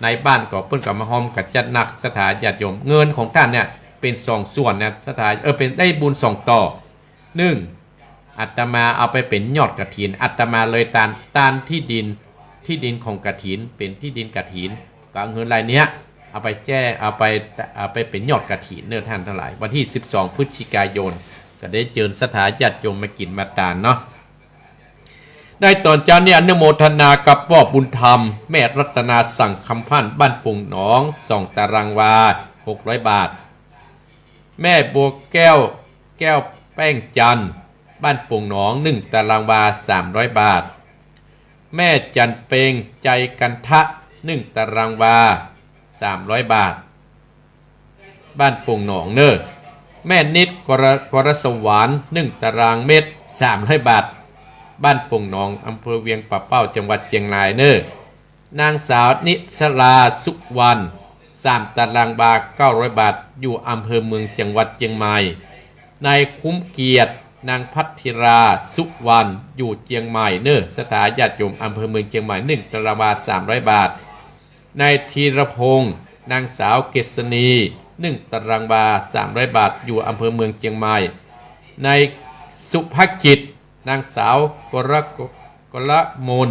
ในบ้านก็เปิ้นก็มาฮอมกั๋นจัดหนัก ศรัทธาญาติโยม เงินของต้านเนี่ยเป๋นสองส่วนนะ ศรัทธา เออ เป๋นได้บุญสองต่อ หนึ่ง อาตมาเอาไปเป๋นยอดกฐิน อาตมาเลยตาน ตานตี้ดิน ตี้ดินของกฐิน เป๋นตี้ดินกฐิน ก็เอาเงินรายเนี้ย เอาไปแจ้ เอาไป เอาไปเป๋นยอดกฐินเนอะท่านตังหลาย วันตี้สิบสองพฤศจิกายน ก็ได้เจิญศรัทธาญาติโยมมากิ๋นมาตานเนาะ ในต๋อนเจ๊านี้อนุโมทนากับป้อบุญธรรม แม่รัตนาสังคำพันธ์ บ้านโป่งหนอง สองตารางวา หกร้อยบาท แม่บัวแก้ว แก้วแป้งจันทร์ บ้านโป่งหนอง หนึ่งตารางวา สามร้อยบาท แม่จันเปง ใจกันทะ หนึ่งตารางวา สามร้อยบาท บ้านโป่งหนองเน่อ แม่นิด กร กรสวรรค์ หนึ่งตารางเมตร สามร้อยบาท บ้านโป่งหนอง อำเภอเวียงป่าเป้า จังหวัดเจียงรายเน่อ นางสาวนิชลา สุวรรณ สามตารางวา เก้าร้อยบาท อยู่อำเภอเมือง จังหวัดเจียงใหม่ นายคุ้มเกียรติ นางพัทธิรา สุวรรณ อยู่เจียงใหม่เน่อ ศรัทธาญาติโยม อำเภอเมือง เจียงใหม่ หนึ่งตารางวา สามร้อยบาท นายธีรพงษ์ นางสาวเกษณี หนึ่งตารางวา สามร้อยบาท อยู่อำเภอเมือง เจียงใหม่ นายสุภกิจ นางสาวกร กรมน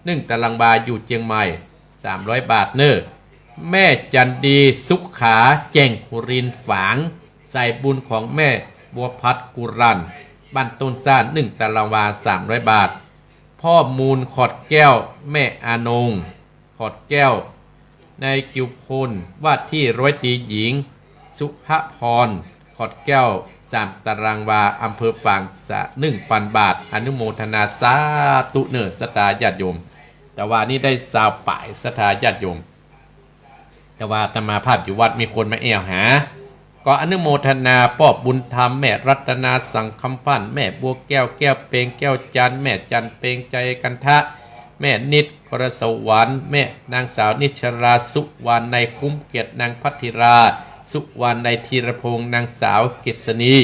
หนึ่งตารางวา อยู่เจียงใหม่ สามร้อยบาทเน่อ แม่จันดี สุขา แจ่งหุรินทร์ฝาง สายบุญของแม่บัวพัด กุรัน บ้านต้นซ่าน หนึ่งตารางวา สามร้อยบาท พ่อมูล ขอดแก้ว แม่อนง ขอดแก้ว นายกิวพล ว่าที่ร้อยตรีหญิง สุภพร ขอดแก้ว สามตารางวา อำเภอฝาง สะ หนึ่งปันบาท อนุโมทนาสาธุเน่อ ศรัทธาญาติโยม ตะวานี้ได้ซาวป๋าย ศรัทธาญาติโยม ตะวาอาตมาภาพอยู่วัด มีคนมาแอ่วหา ก็อนุโมทนาป้อบุญธรรม แม่รัตนาสังคำพันธ์ แม่บัวแก้ว แก้วเปง แก้วจันทร์ แม่จันเปง ใจกันทะ แม่นิด กรสวรรค์ แม่นางสาวนิชลา สุวรรณ นายคุ้มเกียรติ นางพัทธิรา สุวรรณ นายธีรพงษ์ นางสาวเกษณี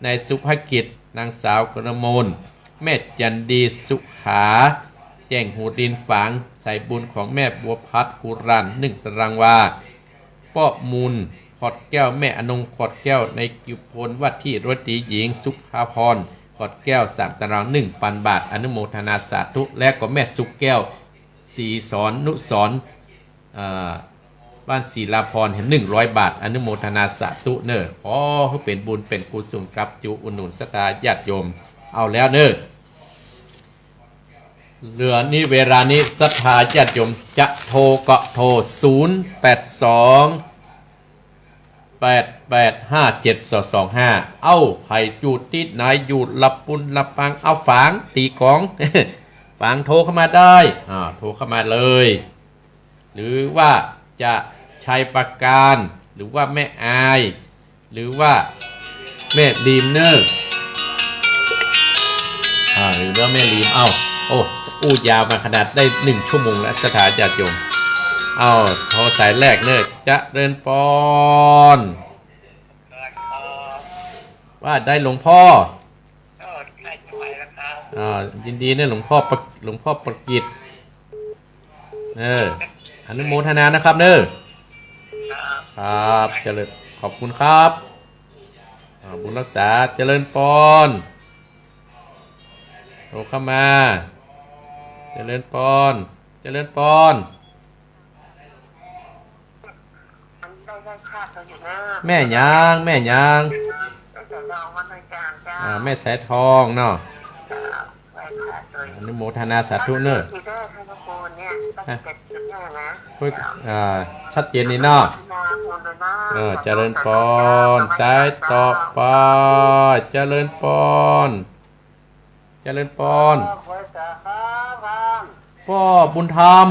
นายสุภกิจ นางสาวกรมน แม่จันดี สุขา แจ่งหุรินทร์ฝาง สายบุญของแม่บัวพัด กุรัน หนึ่งตารางวา ป้อมูล ขอดแก้ว แม่อนง ขอดแก้ว นายกิวพล ว่าที่ร้อยตรีหญิง สุภาพร ขอดแก้ว สามตาราง หนึ่งปันบาท อนุโมทนาสาธุ และก็แม่สุขแก้ว ศรีสอน นุสรณ์ เอ่อ บ้านศิลาพร แหม หนึ่งร้อยบาท อนุโมทนาสาธุเน่อ ขอหื้อเป๋นบุญเป๋นกุศลกับ จุอุดหนุนศรัทธาญาติโยม เอาแล้วเน่อ เหลือนี้เวลานี้ศรัทธาญาติโยมจะโทรก็โทร ศูนย์แปดสอง แปดแปดห้าเจ็ดสองสองห้า เอ้า ใผอยู่ตี้ไหน อยู่ละปูนละปาง เอาฝาง ตี๋ก๋อง ฝางโทรเข้ามาได้ อ่า โทรเข้ามาเลย หรือว่าจะชัยปราการ หรือว่าแม่อาย หรือว่าแม่ริมเน่อ อ่า หรือว่าแม่ริม เอ้า โอ้ อู้ยาวมาขนาดได้หนึ่งชั่วโมงแล้ว ศรัทธาญาติโยม เอ้า โทรสายแรกเน่อ เจริญปอน ว่าได้หลวงพ่อ ก็ใกล้จะไปแล้วครับ อ่า ยินดีเน่อหลวงพ่อประ หลวงพ่อประกิต เออ อนุโมทนานะครับเน่อ ครับ ครับ เจริญ ขอบคุณครับ อ่า บุญรักษา เจริญปอน โทรเข้ามา เจริญปอน เจริญปอน แม่หยัง แม่หยัง อ่า แม่สายทองเนาะ อนุโมทนาสาธุเนอะ เฮ้ย อ่า ชัดเจนดีเนาะ เออ เจริญปอน สายต่อไป เจริญปอน เจริญปอน ป้อบุญธรรม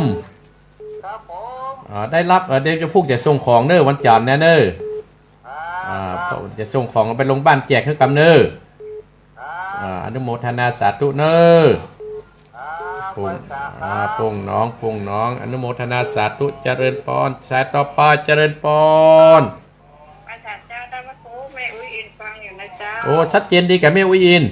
ครับผม อ่า ได้ฮับ เออ เดี๋ยวจะพูดจะส่งของเนอะ วันจันทร์เนี่ยเนอะ ครับ อ่า ครับ จะส่งของไปโรงบ้านแจกหื้อกำเนอะ ครับ อ่า อนุโมทนาสาธุเนอะ ครับ ปุ้ง บริจาคครับ อ่า ปุ้งน้อง ปุ้งน้อง อนุโมทนาสาธุ เจริญปอน สายต่อไป เจริญปอน ไปสารเจ้า ท่านพระครู แม่อุ๊ยอินฟังอยู่นะเจ้า โอ้ ชัดเจนดีกับแม่อุ๊ยอิน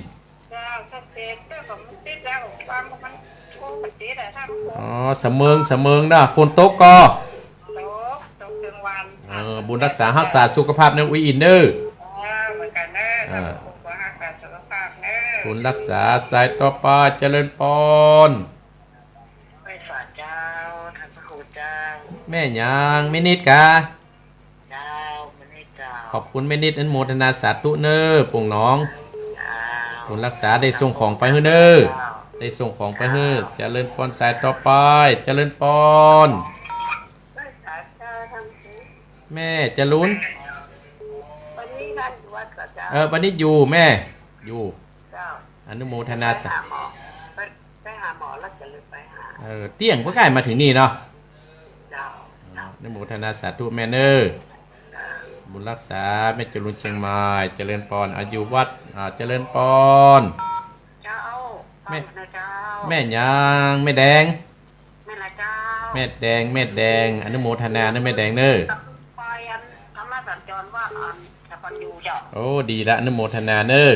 เจ้า ชัดเจน แต่ผมติดแล้ว ผมฟังมัน โอ้ มันติดอะ ท่านพระครู อ๋อ สะเมิง สะเมิงนะ ฝนตกก่อ ตก ตกกลางวัน เออ บุญรักษา ฮักษาสุขภาพนะอุ๊ยอินเนอะ เออ เหมือนกันเนอะ อ่า ท่านพระครูก็ฮักษาสุขภาพเนอะ บุญรักษา สายต่อไป เจริญปอน ไปสารเจ้า ท่านพระครูเจ้า แม่หยัง แม่นิดกา เจ้า แม่นิดเจ้า ขอบคุณแม่นิด อนุโมทนาสาธุเนอะ ปุ้งน้อง เจ้า บุญรักษา ได้ส่งของไปหื้อเนอะ เจ้า ได้ส่งของไปหื้อ เจ้า เจริญปอน สายต่อไป เจริญปอน ไปสารเจ้า ท่านพระครู แม่จรูน วันนี้ท่านอยู่วัดก่อเจ้า เออ วันนี้อยู่แม่ อยู่ เจ้า อนุโมทนาสา ไปหาหมอ ไป ไปหาหมอแล้วจะเลยไปหา เออ เตี้ยงก็ใกล้มาถึงนี่เนาะ เจ้า อ๋อ อนุโมทนาสาธุแม่เนอะ เจ้า บุญรักษา แม่จรูนเชียงใหม่ เจริญปอน อายุวัด อ่า เจริญปอน เจ้า แม่ ฟังนะเจ้า แม่หยัง แม่แดง แม่ละเจ้า แม่แดง แม่แดง อนุโมทนาเนอะแม่แดงเนอะ ไปอันธรรมสัญจรวัดอันตะปันยูเจ้า โอ้ ดีละ อนุโมทนาเนอะ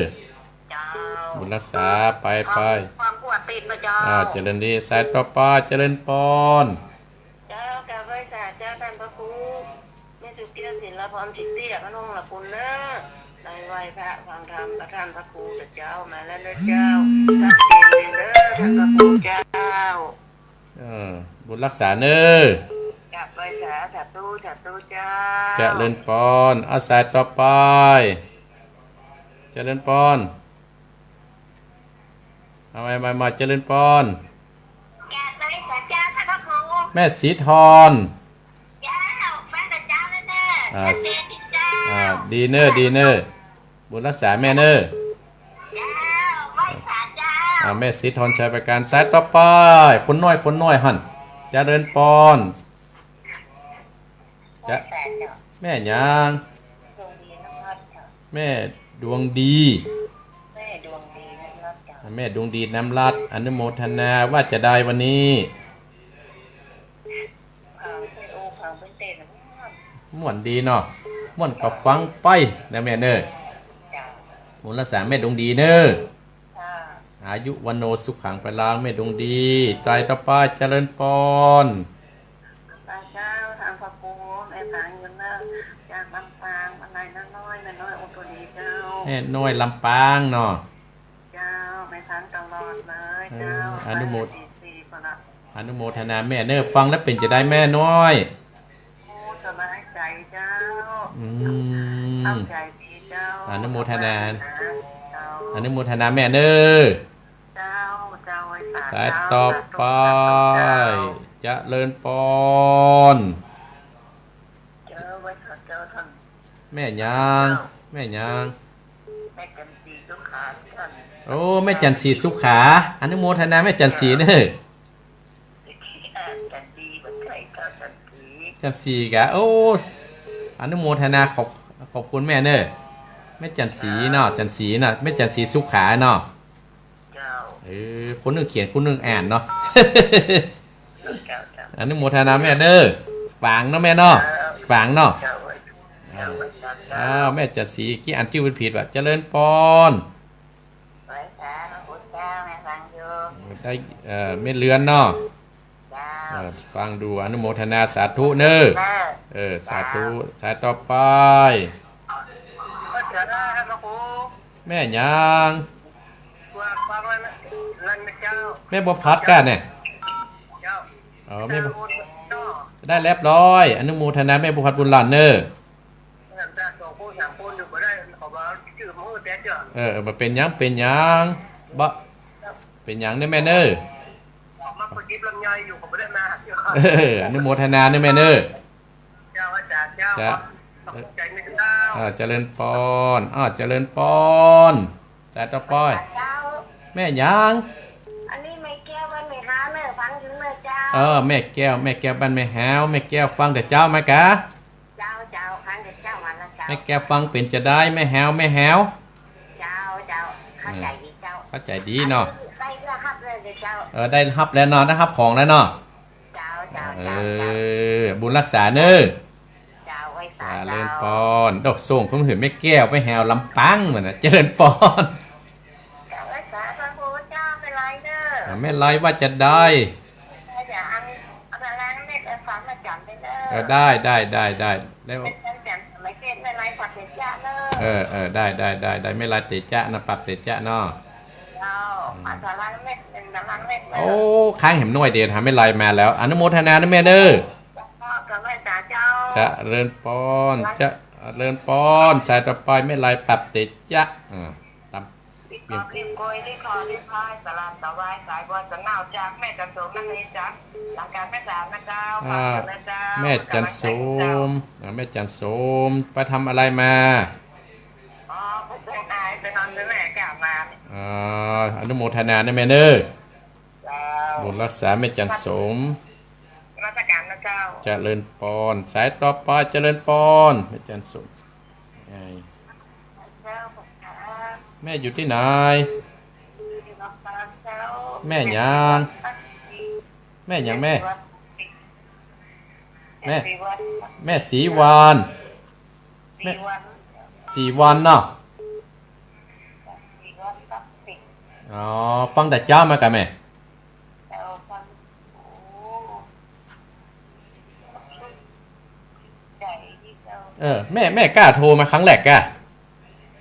เจ้า บุญรักษา ไป ไป ความกลัวติดนะเจ้า อ่า เจริญดี สายต่อไป เจริญปอน เจ้า กราบไหว้สาเจ้า ท่านพระครู แม่สุเตี้ย ศิลปพร จิตเตี้ย พระนงละคุณเนอะ ได้ไหว้พระฟังธรรมกับท่านพระครูเจ้า มาแล้วเนอะเจ้า ชัดเจนเลยเนอะ ท่านพระครูเจ้า เออ บุญรักษาเนอะ กราบไหว้สา สาธุ สาธุเจ้า เจริญปอน เอาสายต่อไป เจริญปอน เอาใหม่ ใหม่ ใหม่ เจริญปอน กราบไหว้สาเจ้า ท่านพระครู แม่ศรีทร เจ้า ไหว้สาเจ้าเนอะ อ่า ชัดเจนดีเจ้า อ่า ดีเนอะ ดีเนอะ บุญรักษาแม่เนอะ เจ้า ไหว้สาเจ้า อ่า แม่ศรีทร ชัยประการ สายต่อไป คนน้อย คนน้อยหั่น เจริญปอน จะ ไหว้สาเจ้า แม่หยัง ดวงดีน้ำรัตน์เจ้า แม่ดวงดี แม่ดวงดีน้ำรัตน์เจ้า แม่ดวงดีน้ำรัตน์ อนุโมทนา ว่าจะได้วันนี้ เผาไป โอ้ เผาไปเต้น ม่วนดีเนาะ ม่วนก็ฟังไปนะแม่เนอะ เจ้า บุญรักษาแม่ดวงดีเนอะ ค่ะ อายุวัณโณสุขังพลัง แม่ดวงดี สายต่อไป เจริญปอน สาเจ้า ท่านพระครู แม่สังอยู่เนอะ จากลำปาง มาลัยน้อย แม่น้อยอุทุลีเจ้า แม่น้อยลำปางเนาะ เจ้า แม่สังตลอดเลย เออ เจ้า อนุโมท สี่สี่ คนละ อนุโมทนาแม่เนอะ ฟังแล้วเป๋นจะได้แม่น้อย โอ้ สบายใจ๋เจ้า อืม เข้าใจ๋ดีเจ้า อนุโมทนา สบายนะเจ้า อนุโมทนาแม่เนอะ เจ้า เจ้า ไหว้สา สาย เจ้า ต่อไป สาธุ สาธุเจ้า เจริญปอน เจ้า ไหว้สาเจ้าท่าน แม่หยัง เจ้า แม่หยัง แม่จันทร์ศรีสุขาท่าน โอ้ แม่จันทร์ศรีสุขา อนุโมทนาแม่จันทร์ศรีเนอะ จันทร์ศรี บ่ใจ้เจ้า จันทร์ศรี จันทร์ศรีกะ โอ้ อนุโมทนา ขอบ ขอบคุณแม่เนอะ แม่จันทร์ศรีเนาะ จันทร์ศรีเนาะ แม่จันทร์ศรีสุขาเนาะ เจ้า เออ คนนึ่งเขียน คนนึ่งอ่านเนาะ เจ้า เจ้า อนุโมทนาแม่เนอะ ฝางเนาะแม่เนาะ เจ้า ฝางเนาะ เจ้า เจ้า เจ้า อ้าว แม่จันทร์ศรี กี้อ่านจื้อเปิ้นผิดว่ะ เจริญปอน ไหว้สาพระคุณเจ้า แม่ฟังอยู่ ได้ เอ่อ แม่เรือนเนาะ เจ้า เออ ฟังดู อนุโมทนาสาธุเน่อ เออ สาธุ สายต่อไป แม่หยัง แม่บัวผัดก้าเนี่ย เออ แม่บัว ได้เรียบร้อย อนุโมทนาแม่บัวผัดบุญหลานเน่อ เออ เออ บ่เป๋นหยัง เป๋นหยัง บ่เป๋นหยังเน่อแม่เน่อ เออ อนุโมทนาเน่อแม่เน่อ เจ้า อาจ๋ารย์เจ้า เจ้า เออ เจริญปอน อ้าว เจริญปอน สายต่อไป เจ้า แม่หยัง อันนี้แม่แก้วบ้านแม่ฮาวเน่อ ฟังอยู่เน่อเจ้า เออ แม่แก้ว แม่แก้วบ้านแม่ฮาว แม่แก้วฟังแต่เจ๊ามาก่ะ เจ้า เจ้า ฟังแต่เจ๊ามาแล้วเจ้า แม่แก้วฟังเป๋นจาใด แม่ฮาว แม่ฮาว เจ้า เจ้า เข้าใจ๋ดีเจ้า เข้าใจ๋ดีเนาะ ได้ ได้ฮับเลยเจ้า เออ ได้ฮับแล้วเนาะ ได้ฮับของแล้วเนาะ เจ้า เจ้า เออ เจ้า บุญรักษาเน่อ เจ้า ไหว้สา เจริญปอน ดอกส่งของหือแม่แก้วไปแหวลำปางมันน่ะ เจริญปอน เจ้า ไหว้สาพระครูเจ้า แม่ไลเน่อ อ่า แม่ไลว่าจาใด เดี๋ยวอัน เอาตารางเม็ดเอาสามมาจ๋ำไปเน่อ เออ ได้ ได้ ได้ ได้ แล้ว เม็ดจันทร์สามเม็ด แม่ไลปรับเตจ๊ะเน่อ เออ เออ ได้ ได้ ได้ ได้ แม่ไลเตจ๊ะนะ ปรับเตจ๊ะเนาะ เจ้า อืม เอาตารางเม็ดหนึ่งตารางเม็ดเน่อ โอ้ ค้างแหมหน้อยเดียว หาแม่ไลมาแล้ว อนุโมทนาเน่อแม่เน่อ เจ้า เจ้า ไหว้สาเจ้า เจริญปอน เจริญปอน สายต่อไปแม่ไลปรับเตจ๊ะ อ่า ตาม รีบกอบรีบโกย รีบขอรีบพาย สลามถวายสายบัว สะเหง้าจากแม่จันโสมนั่นเองจ้ะ หลังการแม่สามนะเจ้า อ่า ฝากเถิดนะเจ้า แม่จันโสม อ่า แม่จันโสม ไปทำอะไรมา อ๋อ ผมเพิ่งตายไปนอนด้วยแม่กลับมา อ่า อนุโมทนาเน่อแม่เน่อ เจ้า บุญรักษาแม่จันโสม นมัสการนะเจ้า เจริญปอน สายต่อไปเจริญปอน แม่จันโสม ไง เจ้า แม่อยู่ตี้ไหน อยู่ลำปางเจ้า แม่หยัง แม่หยังแม่ แม่ศรีวรรณ แม่ แม่ศรีวรรณ แม่ศรีวรรณ ศรีวรรณเนาะ ศรีวรรณศักดิ์สิทธิ์ อ๋อ ฟังแต่เจ๊ามาก่ะแม่ เจ้า ฟัง โอ้ ใจ๋ดีเจ้า เออ แม่ แม่ก้าโทรมาครั้งแรกก้า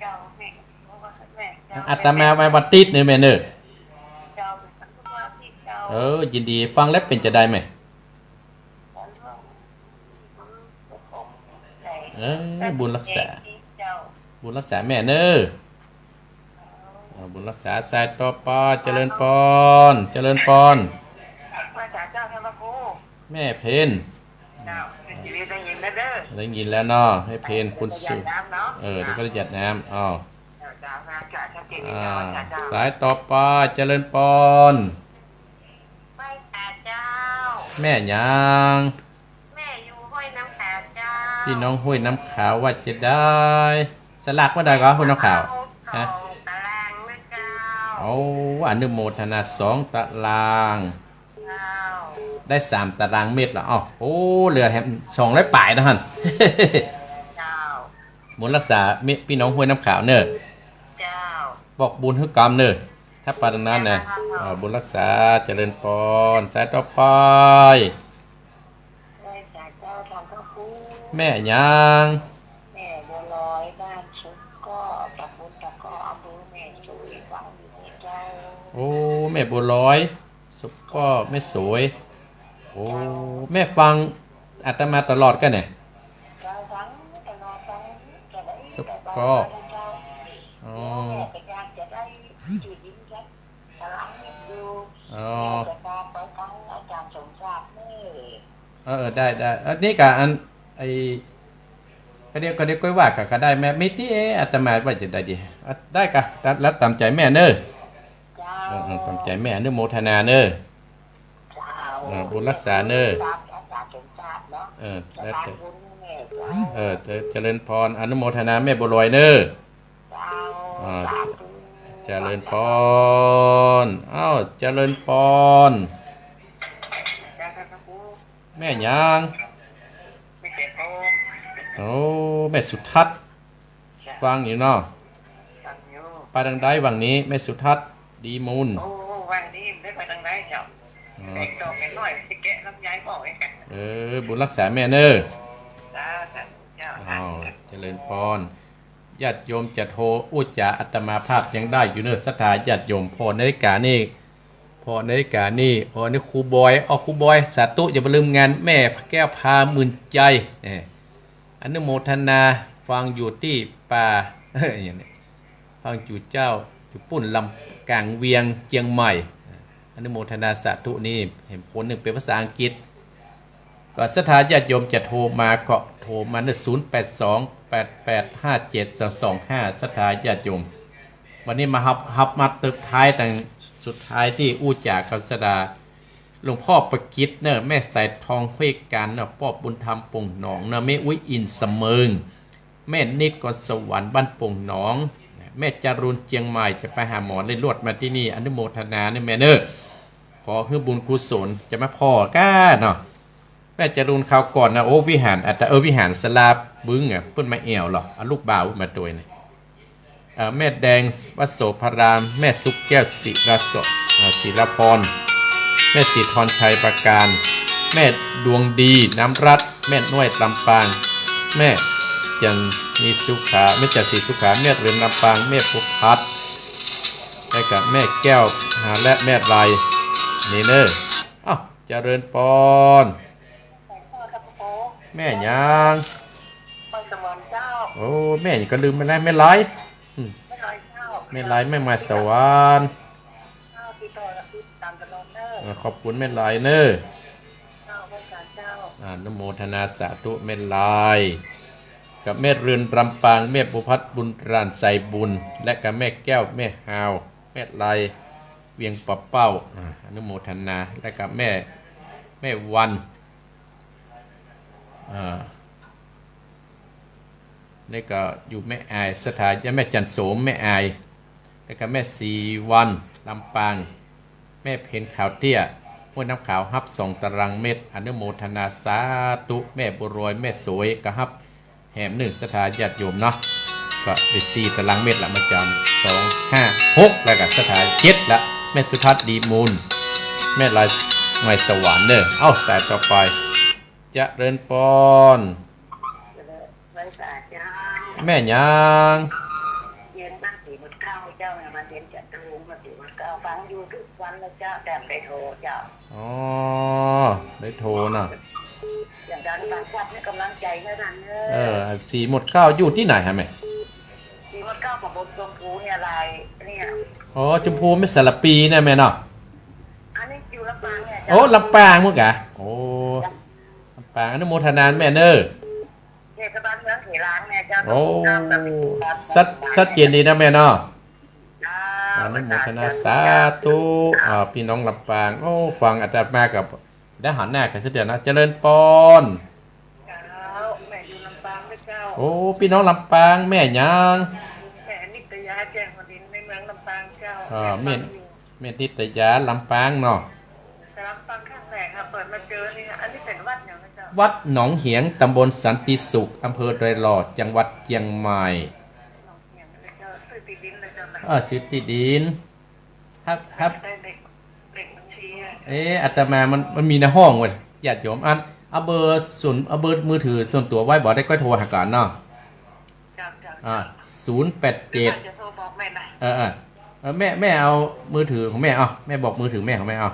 เจ้า แม่ เพราะว่าแม่เจ้า อาตมามาวันอาทิตย์เน่อแม่เน่อ เจ้า เป็นทุกวันอาทิตย์เจ้า เออ ยินดี ฟังแล้วเป๋นจาใดแม่ เออ บุญรักษา บุญรักษาแม่เน่อ อ่า บุญรักษา สายต่อไป เจริญปอน เจริญปอน ไหว้สาเจ้า ท่านพระครู แม่เพ็ญ เจ้า ได้ยินแล้วเน่อ ได้ยินแล้วเนาะ แม่เพ็ญ ปุญสู เออ แล้วก็หยาดน้ำ อ้าว เจ้า เจ้า ชัดเจนดีเจ้า อ่า เจ้า สายต่อไป เจริญปอน ไหว้สาเจ้า แม่หยัง แม่อยู่ห้วยน้ำขาวเจ้า พี่น้องห้วยน้ำขาวว่าจาใด สลากเมื่อใดก็ห้วยน้ำขาว ฮะ สองตารางนะเจ้า โอ้ อนุโมทนา สองตาราง เจ้า ได้สามตารางเม็ดแล้ว อ้าว โอ้ เหลือแหมสองร้อยป๋ายเต้าหั้น เจ้า บุญรักษา แม่ พี่น้องห้วยน้ำขาวเน่อ เจ้า บอกบุญหื้อก๋ำเน่อ ถ้าไปตรงนั้นนะ เจ้า เออ บุญรักษา เจริญปอน สายต่อไป ไหว้สาเจ้า ท่านพระครู แม่หยัง แม่บัวลอย บ้านสุกก้อ ตำบลตะก้อ อำเภอแม่สวย ฟังอยู่นี่เจ้า โอ้ แม่บัวลอย สุกก้อ แม่สวย โอ้ แม่ฟังอาตมาตลอดก้าเนี่ย เจ้า ฟังตลอด ฟังจะได้ สุกก้อ สบายนะเจ้า อ๋อ เดี๋ยวแม่ไปงานจะได้อยู่ยิ้มกัน กำลังอยู่ อ๋อ แม่จะตามไปฟังอาจารย์สมศักดิ์นี่ เออ เออ ได้ ได้ อันนี้กะอัน ไอ้ ก็เดี๋ยว ก็เดี๋ยวก้อยว่ากันก็ได้แม่ มีตี้ เอ๊ะ อาตมาว่าจะได้ดี อ่ะ ได้กะ แล้วตามใจ๋แม่เน่อ เจ้า เออ เออ ตามใจ๋แม่ อนุโมทนาเน่อ เจ้า เออ บุญรักษาเน่อ ตามอาจารย์สมศักดิ์เนาะ เออ แล้วแต่ สบายบุญแม่เจ้า เออ เจ เจริญปอน อนุโมทนาแม่บัวลอยเน่อ เจ้า อ่า สาธุ เจริญปอน อ้าว เจริญปอน เจ้า พระครู แม่หยัง แม่เจ็ดโมง โอ้ แม่สุทัศน์ จ้ะ ฟังอยู่เนาะ ฟังอยู่ ไปตางใดหว่างนี้ แม่สุทัศน์ ดีมูล โอ้ หว่างนี้ได้ไปตางใดเจ้า อ๋อ แตงดอกแตงน้อย สิแกะลำไยออกเองกัน เออ บุญฮักษาแม่เน่อ จ้า สาธุเจ้า อ้าว เจริญปอน ญาติโยมจะโทรอู้จ๋าอาตมาภาพยังได้อยู่เน่อ ศรัทธาญาติโยม ผ่อนาฬิกานี่ ผ่อนาฬิกานี่ อ๋อ นี่ครูบอย อ๋อ ครูบอย สาธุ อย่าไปลืมงานแม่แก้วพาหมื่นใจ เออ อนุโมทนา ฟังอยู่ตี้ป่า เอ้ย อย่างนี้ ฟังอยู่เจ้า อยู่ปุ้นลำกลางเวียงเจียงใหม่ อนุโมทนาสาธุนี่ เห็นคนหนึ่งเป็นภาษาอังกฤษ ก็ศรัทธาญาติโยมจะโทรมาก็โทรมาเน่อ ศูนย์แปดสอง แปดแปดห้าเจ็ดสองสองห้า ศรัทธาญาติโยม วันนี้มาฮับ ฮับมาตึกท้าย แต่สุดท้ายตี้อู้จ๋ากับศรัทธา หลวงพ่อประกิตเน่อ แม่สายทองห้วยกาญเน่อ ป้อบุญธรรมโป่งหนองเน่อ แม่อุ๊ยอินเสมิง แม่นิดกรสวรรค์บ้านโป่งหนอง แม่จารุณเจียงใหม่ จะไปหาหมอเล็ดลอดมาตี้นี่ อนุโมทนาเน่อแม่เน่อ ขอหื้อบุญกุศล จะมาผ่อก้าเนาะ แม่จารุณคราวก่อนนะ โอ้ วิหาร อาต เออ วิหารศาลาบึ้งอะ เปิ้นมาแอ่วเหรอ เอาลูกบ่าวมาตวยเนี่ย เอ่อ แม่แดงวัดโสภาราม แม่สุขแก้วศิรส- เอ่อ ศิรพร แม่ศรีธรชัยประการ แม่ดวงดีน้ำรัตน์ แม่น้อยลำปาง แม่จันทร์มีสุขา แม่จันทร์ศรีสุขา แม่เรือนลำปาง แม่ภูพัฒน์ แล้วก็แม่แก้ว อ่า และแม่ไร นี่เน่อ อ้าว เจริญปอน แม่หยัง แม่สมรเจ้า โอ้ แม่หยังก็ลืมไปแล้ว แม่ไร อืม แม่ไรเจ้า แม่ไร แม่มาสวรรค์ เจ้า ติดต่อติดตามตลอดเน่อ เออ ขอบคุณแม่ไรเน่อ เจ้า พระอาจารย์เจ้า อนุโมทนาสาธุแม่ไร กับแม่เรือนลำปาง แม่บุพัฒน์บุญราญใจบุญ และกับแม่แก้ว แม่ฮาว แม่ไร เวียงป่าเป้า อ่า อนุโมทนา และกับแม่ แม่วัน อ่า นี่ก็อยู่แม่อาย ศรัทธา แม่จันโสม แม่อาย แล้วก็แม่ศรีวัน ลำปาง แม่เพ็ญขาวเตี้ย ห้วยน้ำขาว ฮับสองตารางเมตร อนุโมทนาสาธุ แม่บัวรอย แม่สวย ก็ฮับแหมนึ่ง ศรัทธาญาติโยมเนาะ ก็ได้สี่ตารางเมตรละ มาจารย์ สอง ห้า หก แล้วก็ศรัทธาเจ็ดละ แม่สุทัศน์ดีมูล แม่ลายไมสวรรค์เน่อ เอ้า สายต่อไป เจริญปอน เจริญพรสาเจ้า แม่หยัง เย็นบ้านสีหมดเก้าเจ้า มาเย็นจัดตะลุงมาสีหมดเก้า ฟังอยู่ทุกวันเลยเจ้า แต่ไม่ได้โทรเจ้า อ๋อ ได้โทรน่ะ อย่างนั้นฟังควัดให้กำลังใจเท่านั้นเนอะ เออ สีหมดเก้าอยู่ตี้ไหนฮะแม่ สีหมดเก้าของบนชมพูเนี่ยลายเนี่ย อ๋อ ชมพูแม่สารปีนะแม่เนาะ อันนี้อยู่ลำปางเนี่ยเจ้า โอ้ ลำปางมื้อกะ โอ้ ลำปาง อนุโมทนาแม่เน่อ เทศบาลเมืองเขลางเนี่ยเจ้า โอ้ ชัด ชัดเจนดีนะแม่เนาะ เจ้า อนุโมทนาสาธุ อ่า พี่น้องลำปาง โอ้ ฟังอาตมากับได้หันหน้ากันสักเดือนนะ เจริญปอน เจ้า แม่อยู่ลำปางด้วยเจ้า โอ้ พี่น้องลำปาง แม่หยัง แม่นิตยาแจ้งผลินในเมืองลำปางเจ้า อ่า แม่ แม่นิตยาลำปางเนาะ แต่ลำปางครั้งแรกค่ะ เปิดมาเจอนี่ค่ะ อันนี้เป็นวัดหยังนะเจ้า วัดหนองเหียง ตำบลสันติสุข อำเภอดอยหล่อ จังหวัดเชียงใหม่ หนองเหียงเลยเจ้า ซื้อตี้ดินเลยเจ้านะ อ่า ซื้อตี้ดิน ครับ ครับ ได้เลข เลขบัญชีอะ เอ๊ะ อาตมามัน มันมีในห้องเว้ย ญาติโยม อัน เอาเบอร์ส่วน เอาเบอร์มือถือส่วนตั๋วไว้บ่ ได้ก้อยโทรหากันเนาะ จ้ะ จ้ะ อ่า ศูนย์แปดเจ็ด เดี๋ยวจะโทรบอกแม่นะ เออ เออ เออ แม่ แม่เอามือถือของแม่ เอา แม่บอกมือถือแม่ของแม่ เอา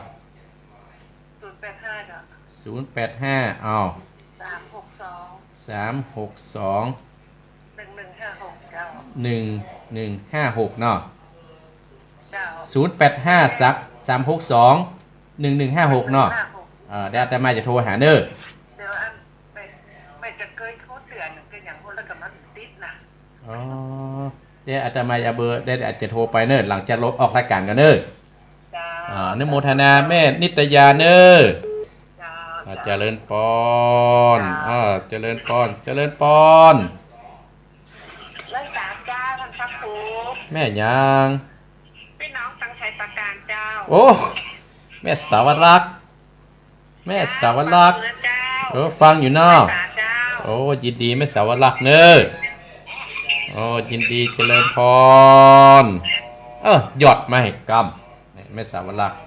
ศูนย์แปดห้า จ้ะ ศูนย์แปดห้า เอา สามหกสอง สามหกสอง หนึ่งหนึ่งห้าหก เจ้า หนึ่งหนึ่งห้าหก เนาะ เจ้า ศูนย์แปดห้า สาม สามหกสอง หนึ่งหนึ่งห้าหก เนาะ หนึ่งหนึ่งห้าหก เออ เดี๋ยวอาตมาจะโทรหาเน่อ เดี๋ยวอัน ไม่ ไม่จะเกยโทรเตือนก็อย่างพวกแล้วก็มันติดนะ อ๋อ เดี๋ยวอาตมาจะเบอร์ เดี๋ยวอาจจะโทรไปเน่อ หลังจากลบออกรายการกันเน่อ เจ้า อ่า อนุโมทนาแม่นิตยาเน่อ เจ้า อ่า เจ้า เจริญปอน เจ้า อ่า เจริญปอน เจริญปอน รักษาเจ้าท่านพระครู แม่หยัง พี่น้องตังไทยประการเจ้า โอ้ แม่สาวรักษ์ แม่สาวรักษ์ ฟังอยู่นะเจ้า เออ ฟังอยู่เนาะ แม่สาเจ้า โอ้ ยินดีแม่สาวรักษ์เน่อ โอ้ ยินดีเจริญพร เออ ยอดไม้กำ แม่สาวรักษ์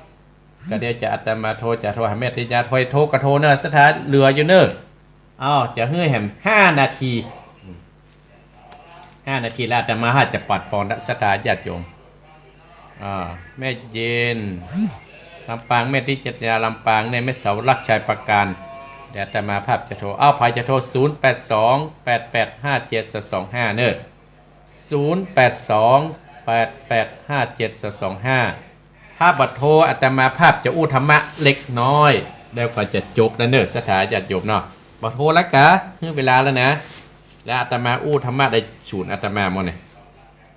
ก็เดี๋ยวจะอาตมาโทร จะโทรหาแม่ติญาณ ใผโทรก็โทรเน่อ ศรัทธาเหลืออยู่เน่อ อ้าว จะหื้อแหมห้านาที ห้านาทีแล้วอาตมาอาจจะปัดปอนละ ศรัทธาญาติโยม อ่า แม่เย็น ลำปาง แม่ติญาณ ลำปางเนี่ย แม่เสาหลัก ชัยปราการ เดี๋ยวอาตมาภาพจะโทร อ้าว ใผจะโทร ศูนย์แปดสอง แปดแปดห้าเจ็ดสองห้า เน่อ ศูนย์แปดสอง แปดแปดห้าเจ็ดสองห้า ถ้าบ่โทรอาตมาภาพจะอู้ธรรมะเล็กน้อย แล้วก็จะจบแล้วเน่อ ศรัทธาญาติโยมเนาะ บ่โทรแล้วกา หื้อเวลาแล้วนะ แล้วอาตมาอู้ธรรมะได้สูญอาตมาหมดเนี่ย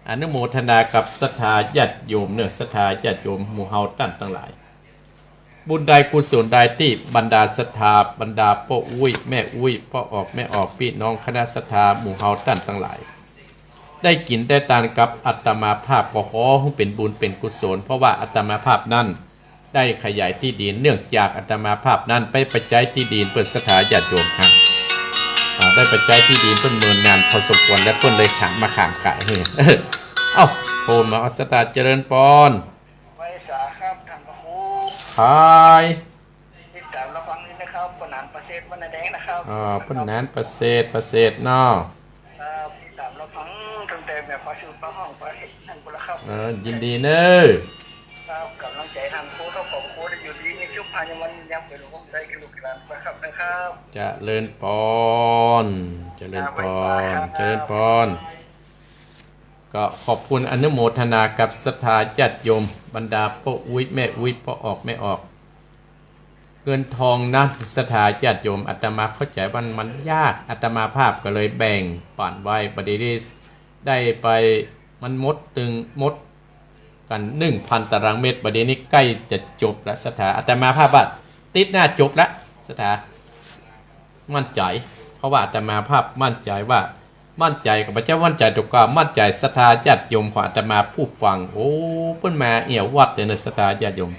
อนุโมทนากับศรัทธาญาติโยมเน่อ ศรัทธาญาติโยมหมู่เฮาต้านตังหลาย บุญใดกุศลใดตี้บรรดาศรัทธา บรรดาป้ออุ๊ย แม่อุ๊ย ป้อออก แม่ออก ปี้น้องคณะศรัทธาหมู่เฮาต้านตังหลาย ได้กิ๋นได้ตานกับอาตมาภาพก็ขอหื้อเป๋นบุญเป๋นกุศล เพราะว่าอาตมาภาพนั้นได้ขยายตี้ดิน เนื่องจากอาตมาภาพนั้นไป ไปใจ๊ตี้ดินเปิ้น ศรัทธาญาติโยมฮะ อ่า ได้ไปใจ๊ตี้ดินเปิ้นเมินนานพอสมควร แล้วเปิ้นเลยถางมะขามขายหื้อ เอ้า โทรมา ศรัทธาเจริญปอน ไหว้สาครับท่านพระครู ขาย ติดต๋ามรับฟังอยู่นะครับ ป้อหนานประเสริฐ บ้านนาแดงนะครับ อ่า ป้อหนานประเสริฐ ประเสริฐเนาะ ครับ ติดต๋ามรับฟังตั้งแต่แม่พระสูตรพระห้องพระเอกนั่นพุ้นละครับ เออ ยินดีเน่อ ครับ ก๋ำลังใจ๋ท่านครูเต้าของครูได้อยู่ดีมีสุข พายังวันยังเป๋นหลวงใจ๋แก่ลูกหลานนะครับ นะครับ เจริญปอน เจริญปอน ครับ ไหว้สาครับ เจริญปอน ก็ขอบคุณอนุโมทนากับศรัทธาญาติโยม บรรดาป้ออุ๊ย แม่อุ๊ย ป้อออก แม่ออก เงินทองนะ ศรัทธาญาติโยม อาตมาเข้าใจ๋ว่ามันยาก อาตมาภาพก็เลยแบ่งปั๋นไว้ บัดนี้ได้ไป มันหมดตึง หมดกั๋นหนึ่งพันตารางเมตร บัดนี้ใก้จะจบละ ศรัทธา อาตมาภาพว่าติดหน้าจบละ ศรัทธา มั่นใจ๋ เพราะว่าอาตมาภาพมั่นใจ๋ว่า มั่นใจ๋ก็บ่ใจ้มั่นใจ๋ตกกา มั่นใจ๋ศรัทธาญาติโยมของอาตมาผู้ฟัง โอ้ เปิ้นมาแอ่ววัดเลยเน่อ ศรัทธาญาติโยม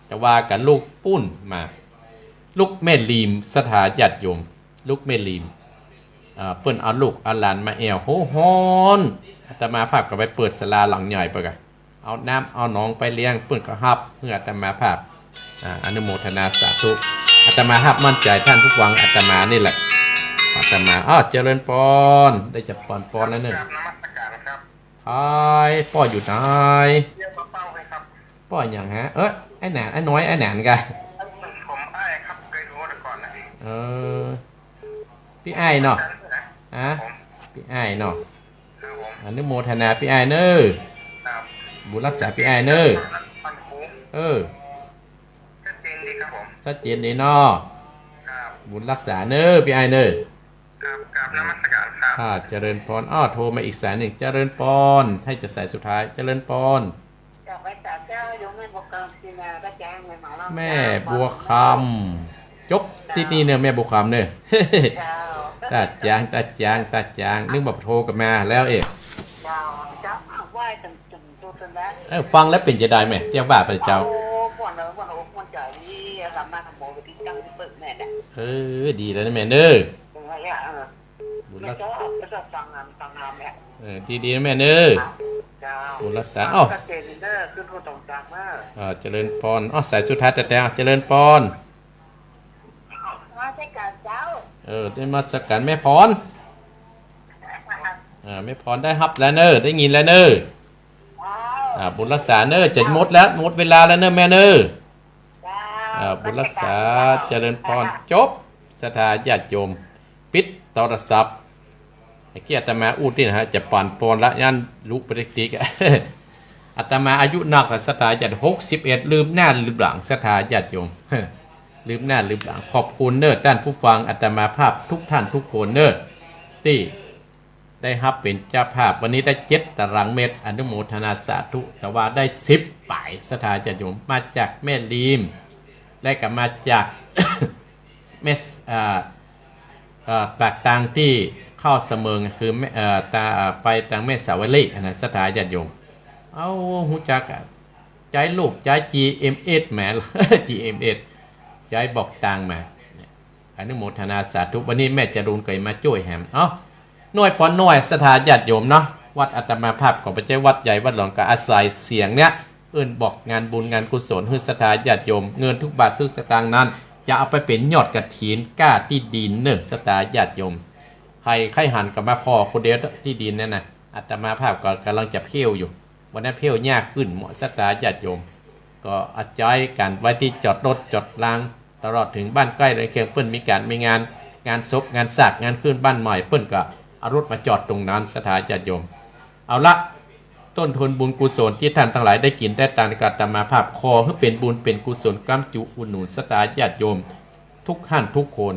แต่ว่ากับลูกปุ้นมา ลูกแม่ลีม ศรัทธาญาติโยม ลูกแม่ลีม อ่า เปิ้นเอาลูกเอาหลานมาแอ่ว โห ฮ้อน อาตมาภาพก็ไปเปิดศาลาหลังใหญ่ไปกะ เอาน้ำเอาหนองไปเลี้ยง เปิ้นก็ฮับหื้ออาตมาภาพ อ่า อนุโมทนาสาธุ อาตมาภาพมั่นใจ๋ ท่านผู้ฟัง อาตมานี่แหละ อาตมา อ้าว เจริญปอน ได้จะปอนปอนแล้วเน่อ กราบนมัสการครับ ไอ้ ป้ออยู่ไหน เยี่ยมมาเป้าไหมครับ ป้ออย่างฮะ เอ้ย ไอ้หนาน ไอ้น้อย ไอ้หนานกะ ผมอ้ายครับ เคยรู้แต่ก่อนนะ เออ ปี้อ้ายเนาะ ฮะ ผม ปี้อ้ายเนาะ ครับผม อนุโมทนาปี้อ้ายเน่อ ครับ บุญรักษาปี้อ้ายเน่อ ท่านครู เออ ชัดเจนดีครับผม ชัดเจนดีเนาะ ครับ บุญรักษาเน่อปี้อ้ายเน่อ ครับ กราบนมัสการครับ อ่า เจริญปอน อ้าว โทรมาอีกสายหนึ่ง เจริญปอน ใค่จะสายสุดท้าย เจริญปอน กราบไหว้สาเจ้า โยมแม่บัวคำ แม่บัวคำ จบตี้นี่เน่อ แม่บัวคำเน่อ เจ้า ตาจ๋าง ตาจ๋าง ตาจ๋าง นึกว่าโทรกลับมาแล้วเอก เจ้า เจ้า ไหว้ตึงๆ ดูตึงนะ เออ ฟังแล้วเป๋นจะไดแม่ เตี้ยว่าไปเจ้า โอ้ ม่วนเลย ม่วนอกม่วนใจ๋ นี่ธรรมะธรรมโม ไปที่ตั้งที่เปิ้นแม่เนี่ย เออ ดีแล้วนะแม่เน่อ เออ บุญรักษา เออ ดีๆ นะแม่เน่อ เจ้า บุญรักษา อ้าว ชัดเจนเน่อ ขึ้นผู้ต้องการมาก อ่า เจริญปอน อ้าว สายสุดท้ายแต่แต่ เจริญปอน นมัสการเจ้า เออ นมัสการแม่พร อ่า แม่พรได้ฮับแล้วเน่อ ได้ยินแล้วเน่อ เจ้า อ่า บุญรักษาเน่อ จะหมดแล้ว หมดเวลาแล้วเน่อแม่เน่อ เจ้า อ่า บุญรักษา นมัสการเจ้า เจริญปอน จบ ศรัทธาญาติโยม ปิดโทรศัพท์ ไอ้เกี้ยอาตมาอู้ตี้นะฮะ จะปันปอนละ ยันลุกไปติ๊กๆ อะ อาตมาอายุนักละ ศรัทธาญาติ หกสิบเอ็ด ลืมหน้าลืมหลัง ศรัทธาญาติโยม ลืมหน้าลืมหลัง ขอบคุณเน่อ ต้านผู้ฟังอาตมาภาพทุกท่านทุกคนเน่อ ตี้ได้ฮับเป๋นเจ้าภาพ วันนี้ได้เจ็ดตารางเมตร อนุโมทนาสาธุ แต่ว่าได้สิบป๋าย ศรัทธาญาติโยม มาจากแม่ลีม และก็มาจาก แม่ส- อ่า เอ่อ ปากตางตี้เข้าเสมิง คือแม่- เอ่อ ตา- เอ่อ ไปตางแม่สาวิลีอะนะ ศรัทธาญาติโยม เอ้า ฮู้จักอะ ใจ๊ลูก ใจ๊จีเอ็มเอส แหม จีเอ็มเอส ใจ๊บอกตางมา อนุโมทนาสาธุ วันนี้แม่จรูนก็มาจ้วยแหม เอ้า น้อยปอนน้อย ศรัทธาญาติโยมเนาะ วัดอาตมาภาพก็บ่ใจ้วัดใหญ่วัดหลวง ก็อาศัยเสียงเนี่ย ปิ้นบอกงานบุญงานกุศลหื้อศรัทธาญาติโยม เงินทุกบาททุกสตางค์นั้น จะเอาไปเป๋นยอดกฐิน ก้าตี้ดินเน่อศรัทธาญาติโยม ใผใค่หันก็มาผ่อคนเดียวตี้ดินนั่นน่ะ อาตมาภาพก็ก่ำลังจะเผ้วอยู่ วันนั้นเผ้วยากขึ้นหมดศรัทธาญาติโยม ก็อาศัยกั๋นไว้ตี้จอดรถจอดลา ตลอดเถิงบ้านใก้เรือนเคียงเปิ้นมีก๋านมีงาน งานศพงานสากงานขึ้นบ้านใหม่ เปิ้นก็เอารถมาจอดตรงนั้นศรัทธาญาติโยม เอาละ ต้นทุนบุญกุศลตี้ท่านตังหลายได้กิ๋นได้ตานกับอาตมาภาพ ขอหื้อเป๋นบุญเป๋นกุศลก้ำจุอุดหนุนศรัทธาญาติโยม ทุกท่านทุกคน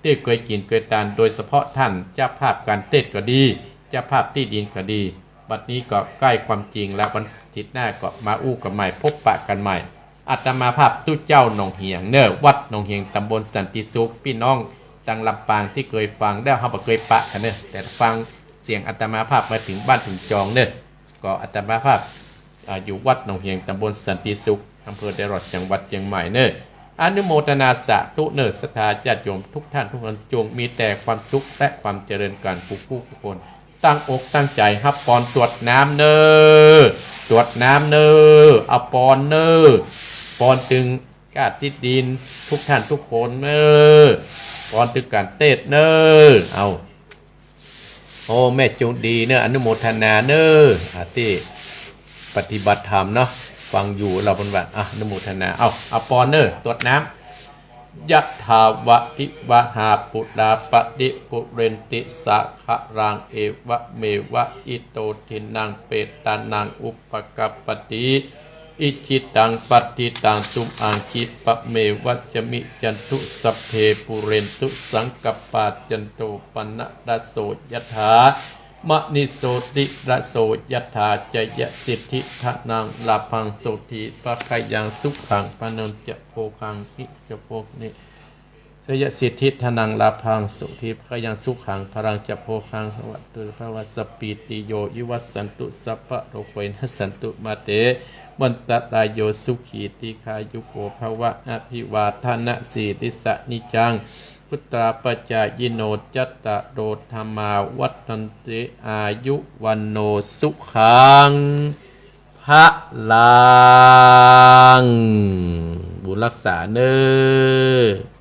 ตี้เกยกิ๋นเกยตาน โดยเฉพาะท่านเจ้าภาพก๋านเตสน์ก็ดี เจ้าภาพตี้ดินก็ดี บัดนี้ก็ใก้ความจริงแล้ว วันอาทิตย์หน้าก็มาอู้กั๋นใหม่ พบปะกั๋นใหม่ อาตมาภาพตุ๊เจ้าหนองเหียงเน่อ วัดหนองเหียง ต๋ำบลสันติสุข ปี้น้องตังลำปางตี้เกยฟังแล้ว เฮาบ่เกยปะกั๋นเน่อ แต่ฟังเสียงอาตมาภาพมาเถิงบ้านเถิงจองเน่อ ก็อาตมาภาพ อ่า อยู่วัดหนองเหียง ต๋ำบลสันติสุข อำเภอแดหลอด จังหวัดเจียงใหม่เน่อ อนุโมทนาสาธุเน่อ ศรัทธาญาติโยมทุกท่านทุกคน จงมีแต่ความสุขและความเจริญกั๋นกู้ผู้กู้คน ตั้งอกตั้งใจ๋ฮับปอนตรวจน้ำเน่อ ตรวจน้ำเน่อ เอาปอนเน่อ ปอนตึงก้าตี้ดิน ทุกท่านทุกคนเน่อ ปอนตึงก๋านเตสน์เน่อ เอา โอ้ แม่จงดีเน่อ อนุโมทนาเน่อ อาตี้ปฏิบัติธรรมเนาะ ฟังอยู่ เฮาเปิ้นว่า อ่ะ อนุโมทนา เอา เอาปอนเน่อ ตรวจน้ำ ยะถาวะริวะหาปูราปะริปูเรนติสาคะรัง เอวะเมวะอิโต ทินนังเปตานังอุปะกัปปะติ อิจฉิตังปัตถิตัง ตุมหังคิปะเมวะสะมิจฉันตุ สัพเพปูเรนตุสังกัปปา จันโทปะนะระโสยะถา มะณิโชติระโสยะถา จยะสิทธิธนังลาภัง โสติภะคะยังสุขัง พะนังจะโภคัง นิจะโภคนิ จยะสิทธิธนังลาภัง โสติภะคะยังสุขัง พะลังจะโภคัง หวัตตุภะวะ สะปปีติโย วิวัสสันตุ สัพพะโรโค วินัสสันตุ มาเต วันตะราโย สุขี ทีฆายุโก ภะวะ อภิวาทะนะสีลิสะ นิจจัง วุฑฒาปะจายิโน จัตตาโร ธัมมา วัฑฒันติ อายุ วัณโณ สุขัง พะลัง บุญรักษาเน่อ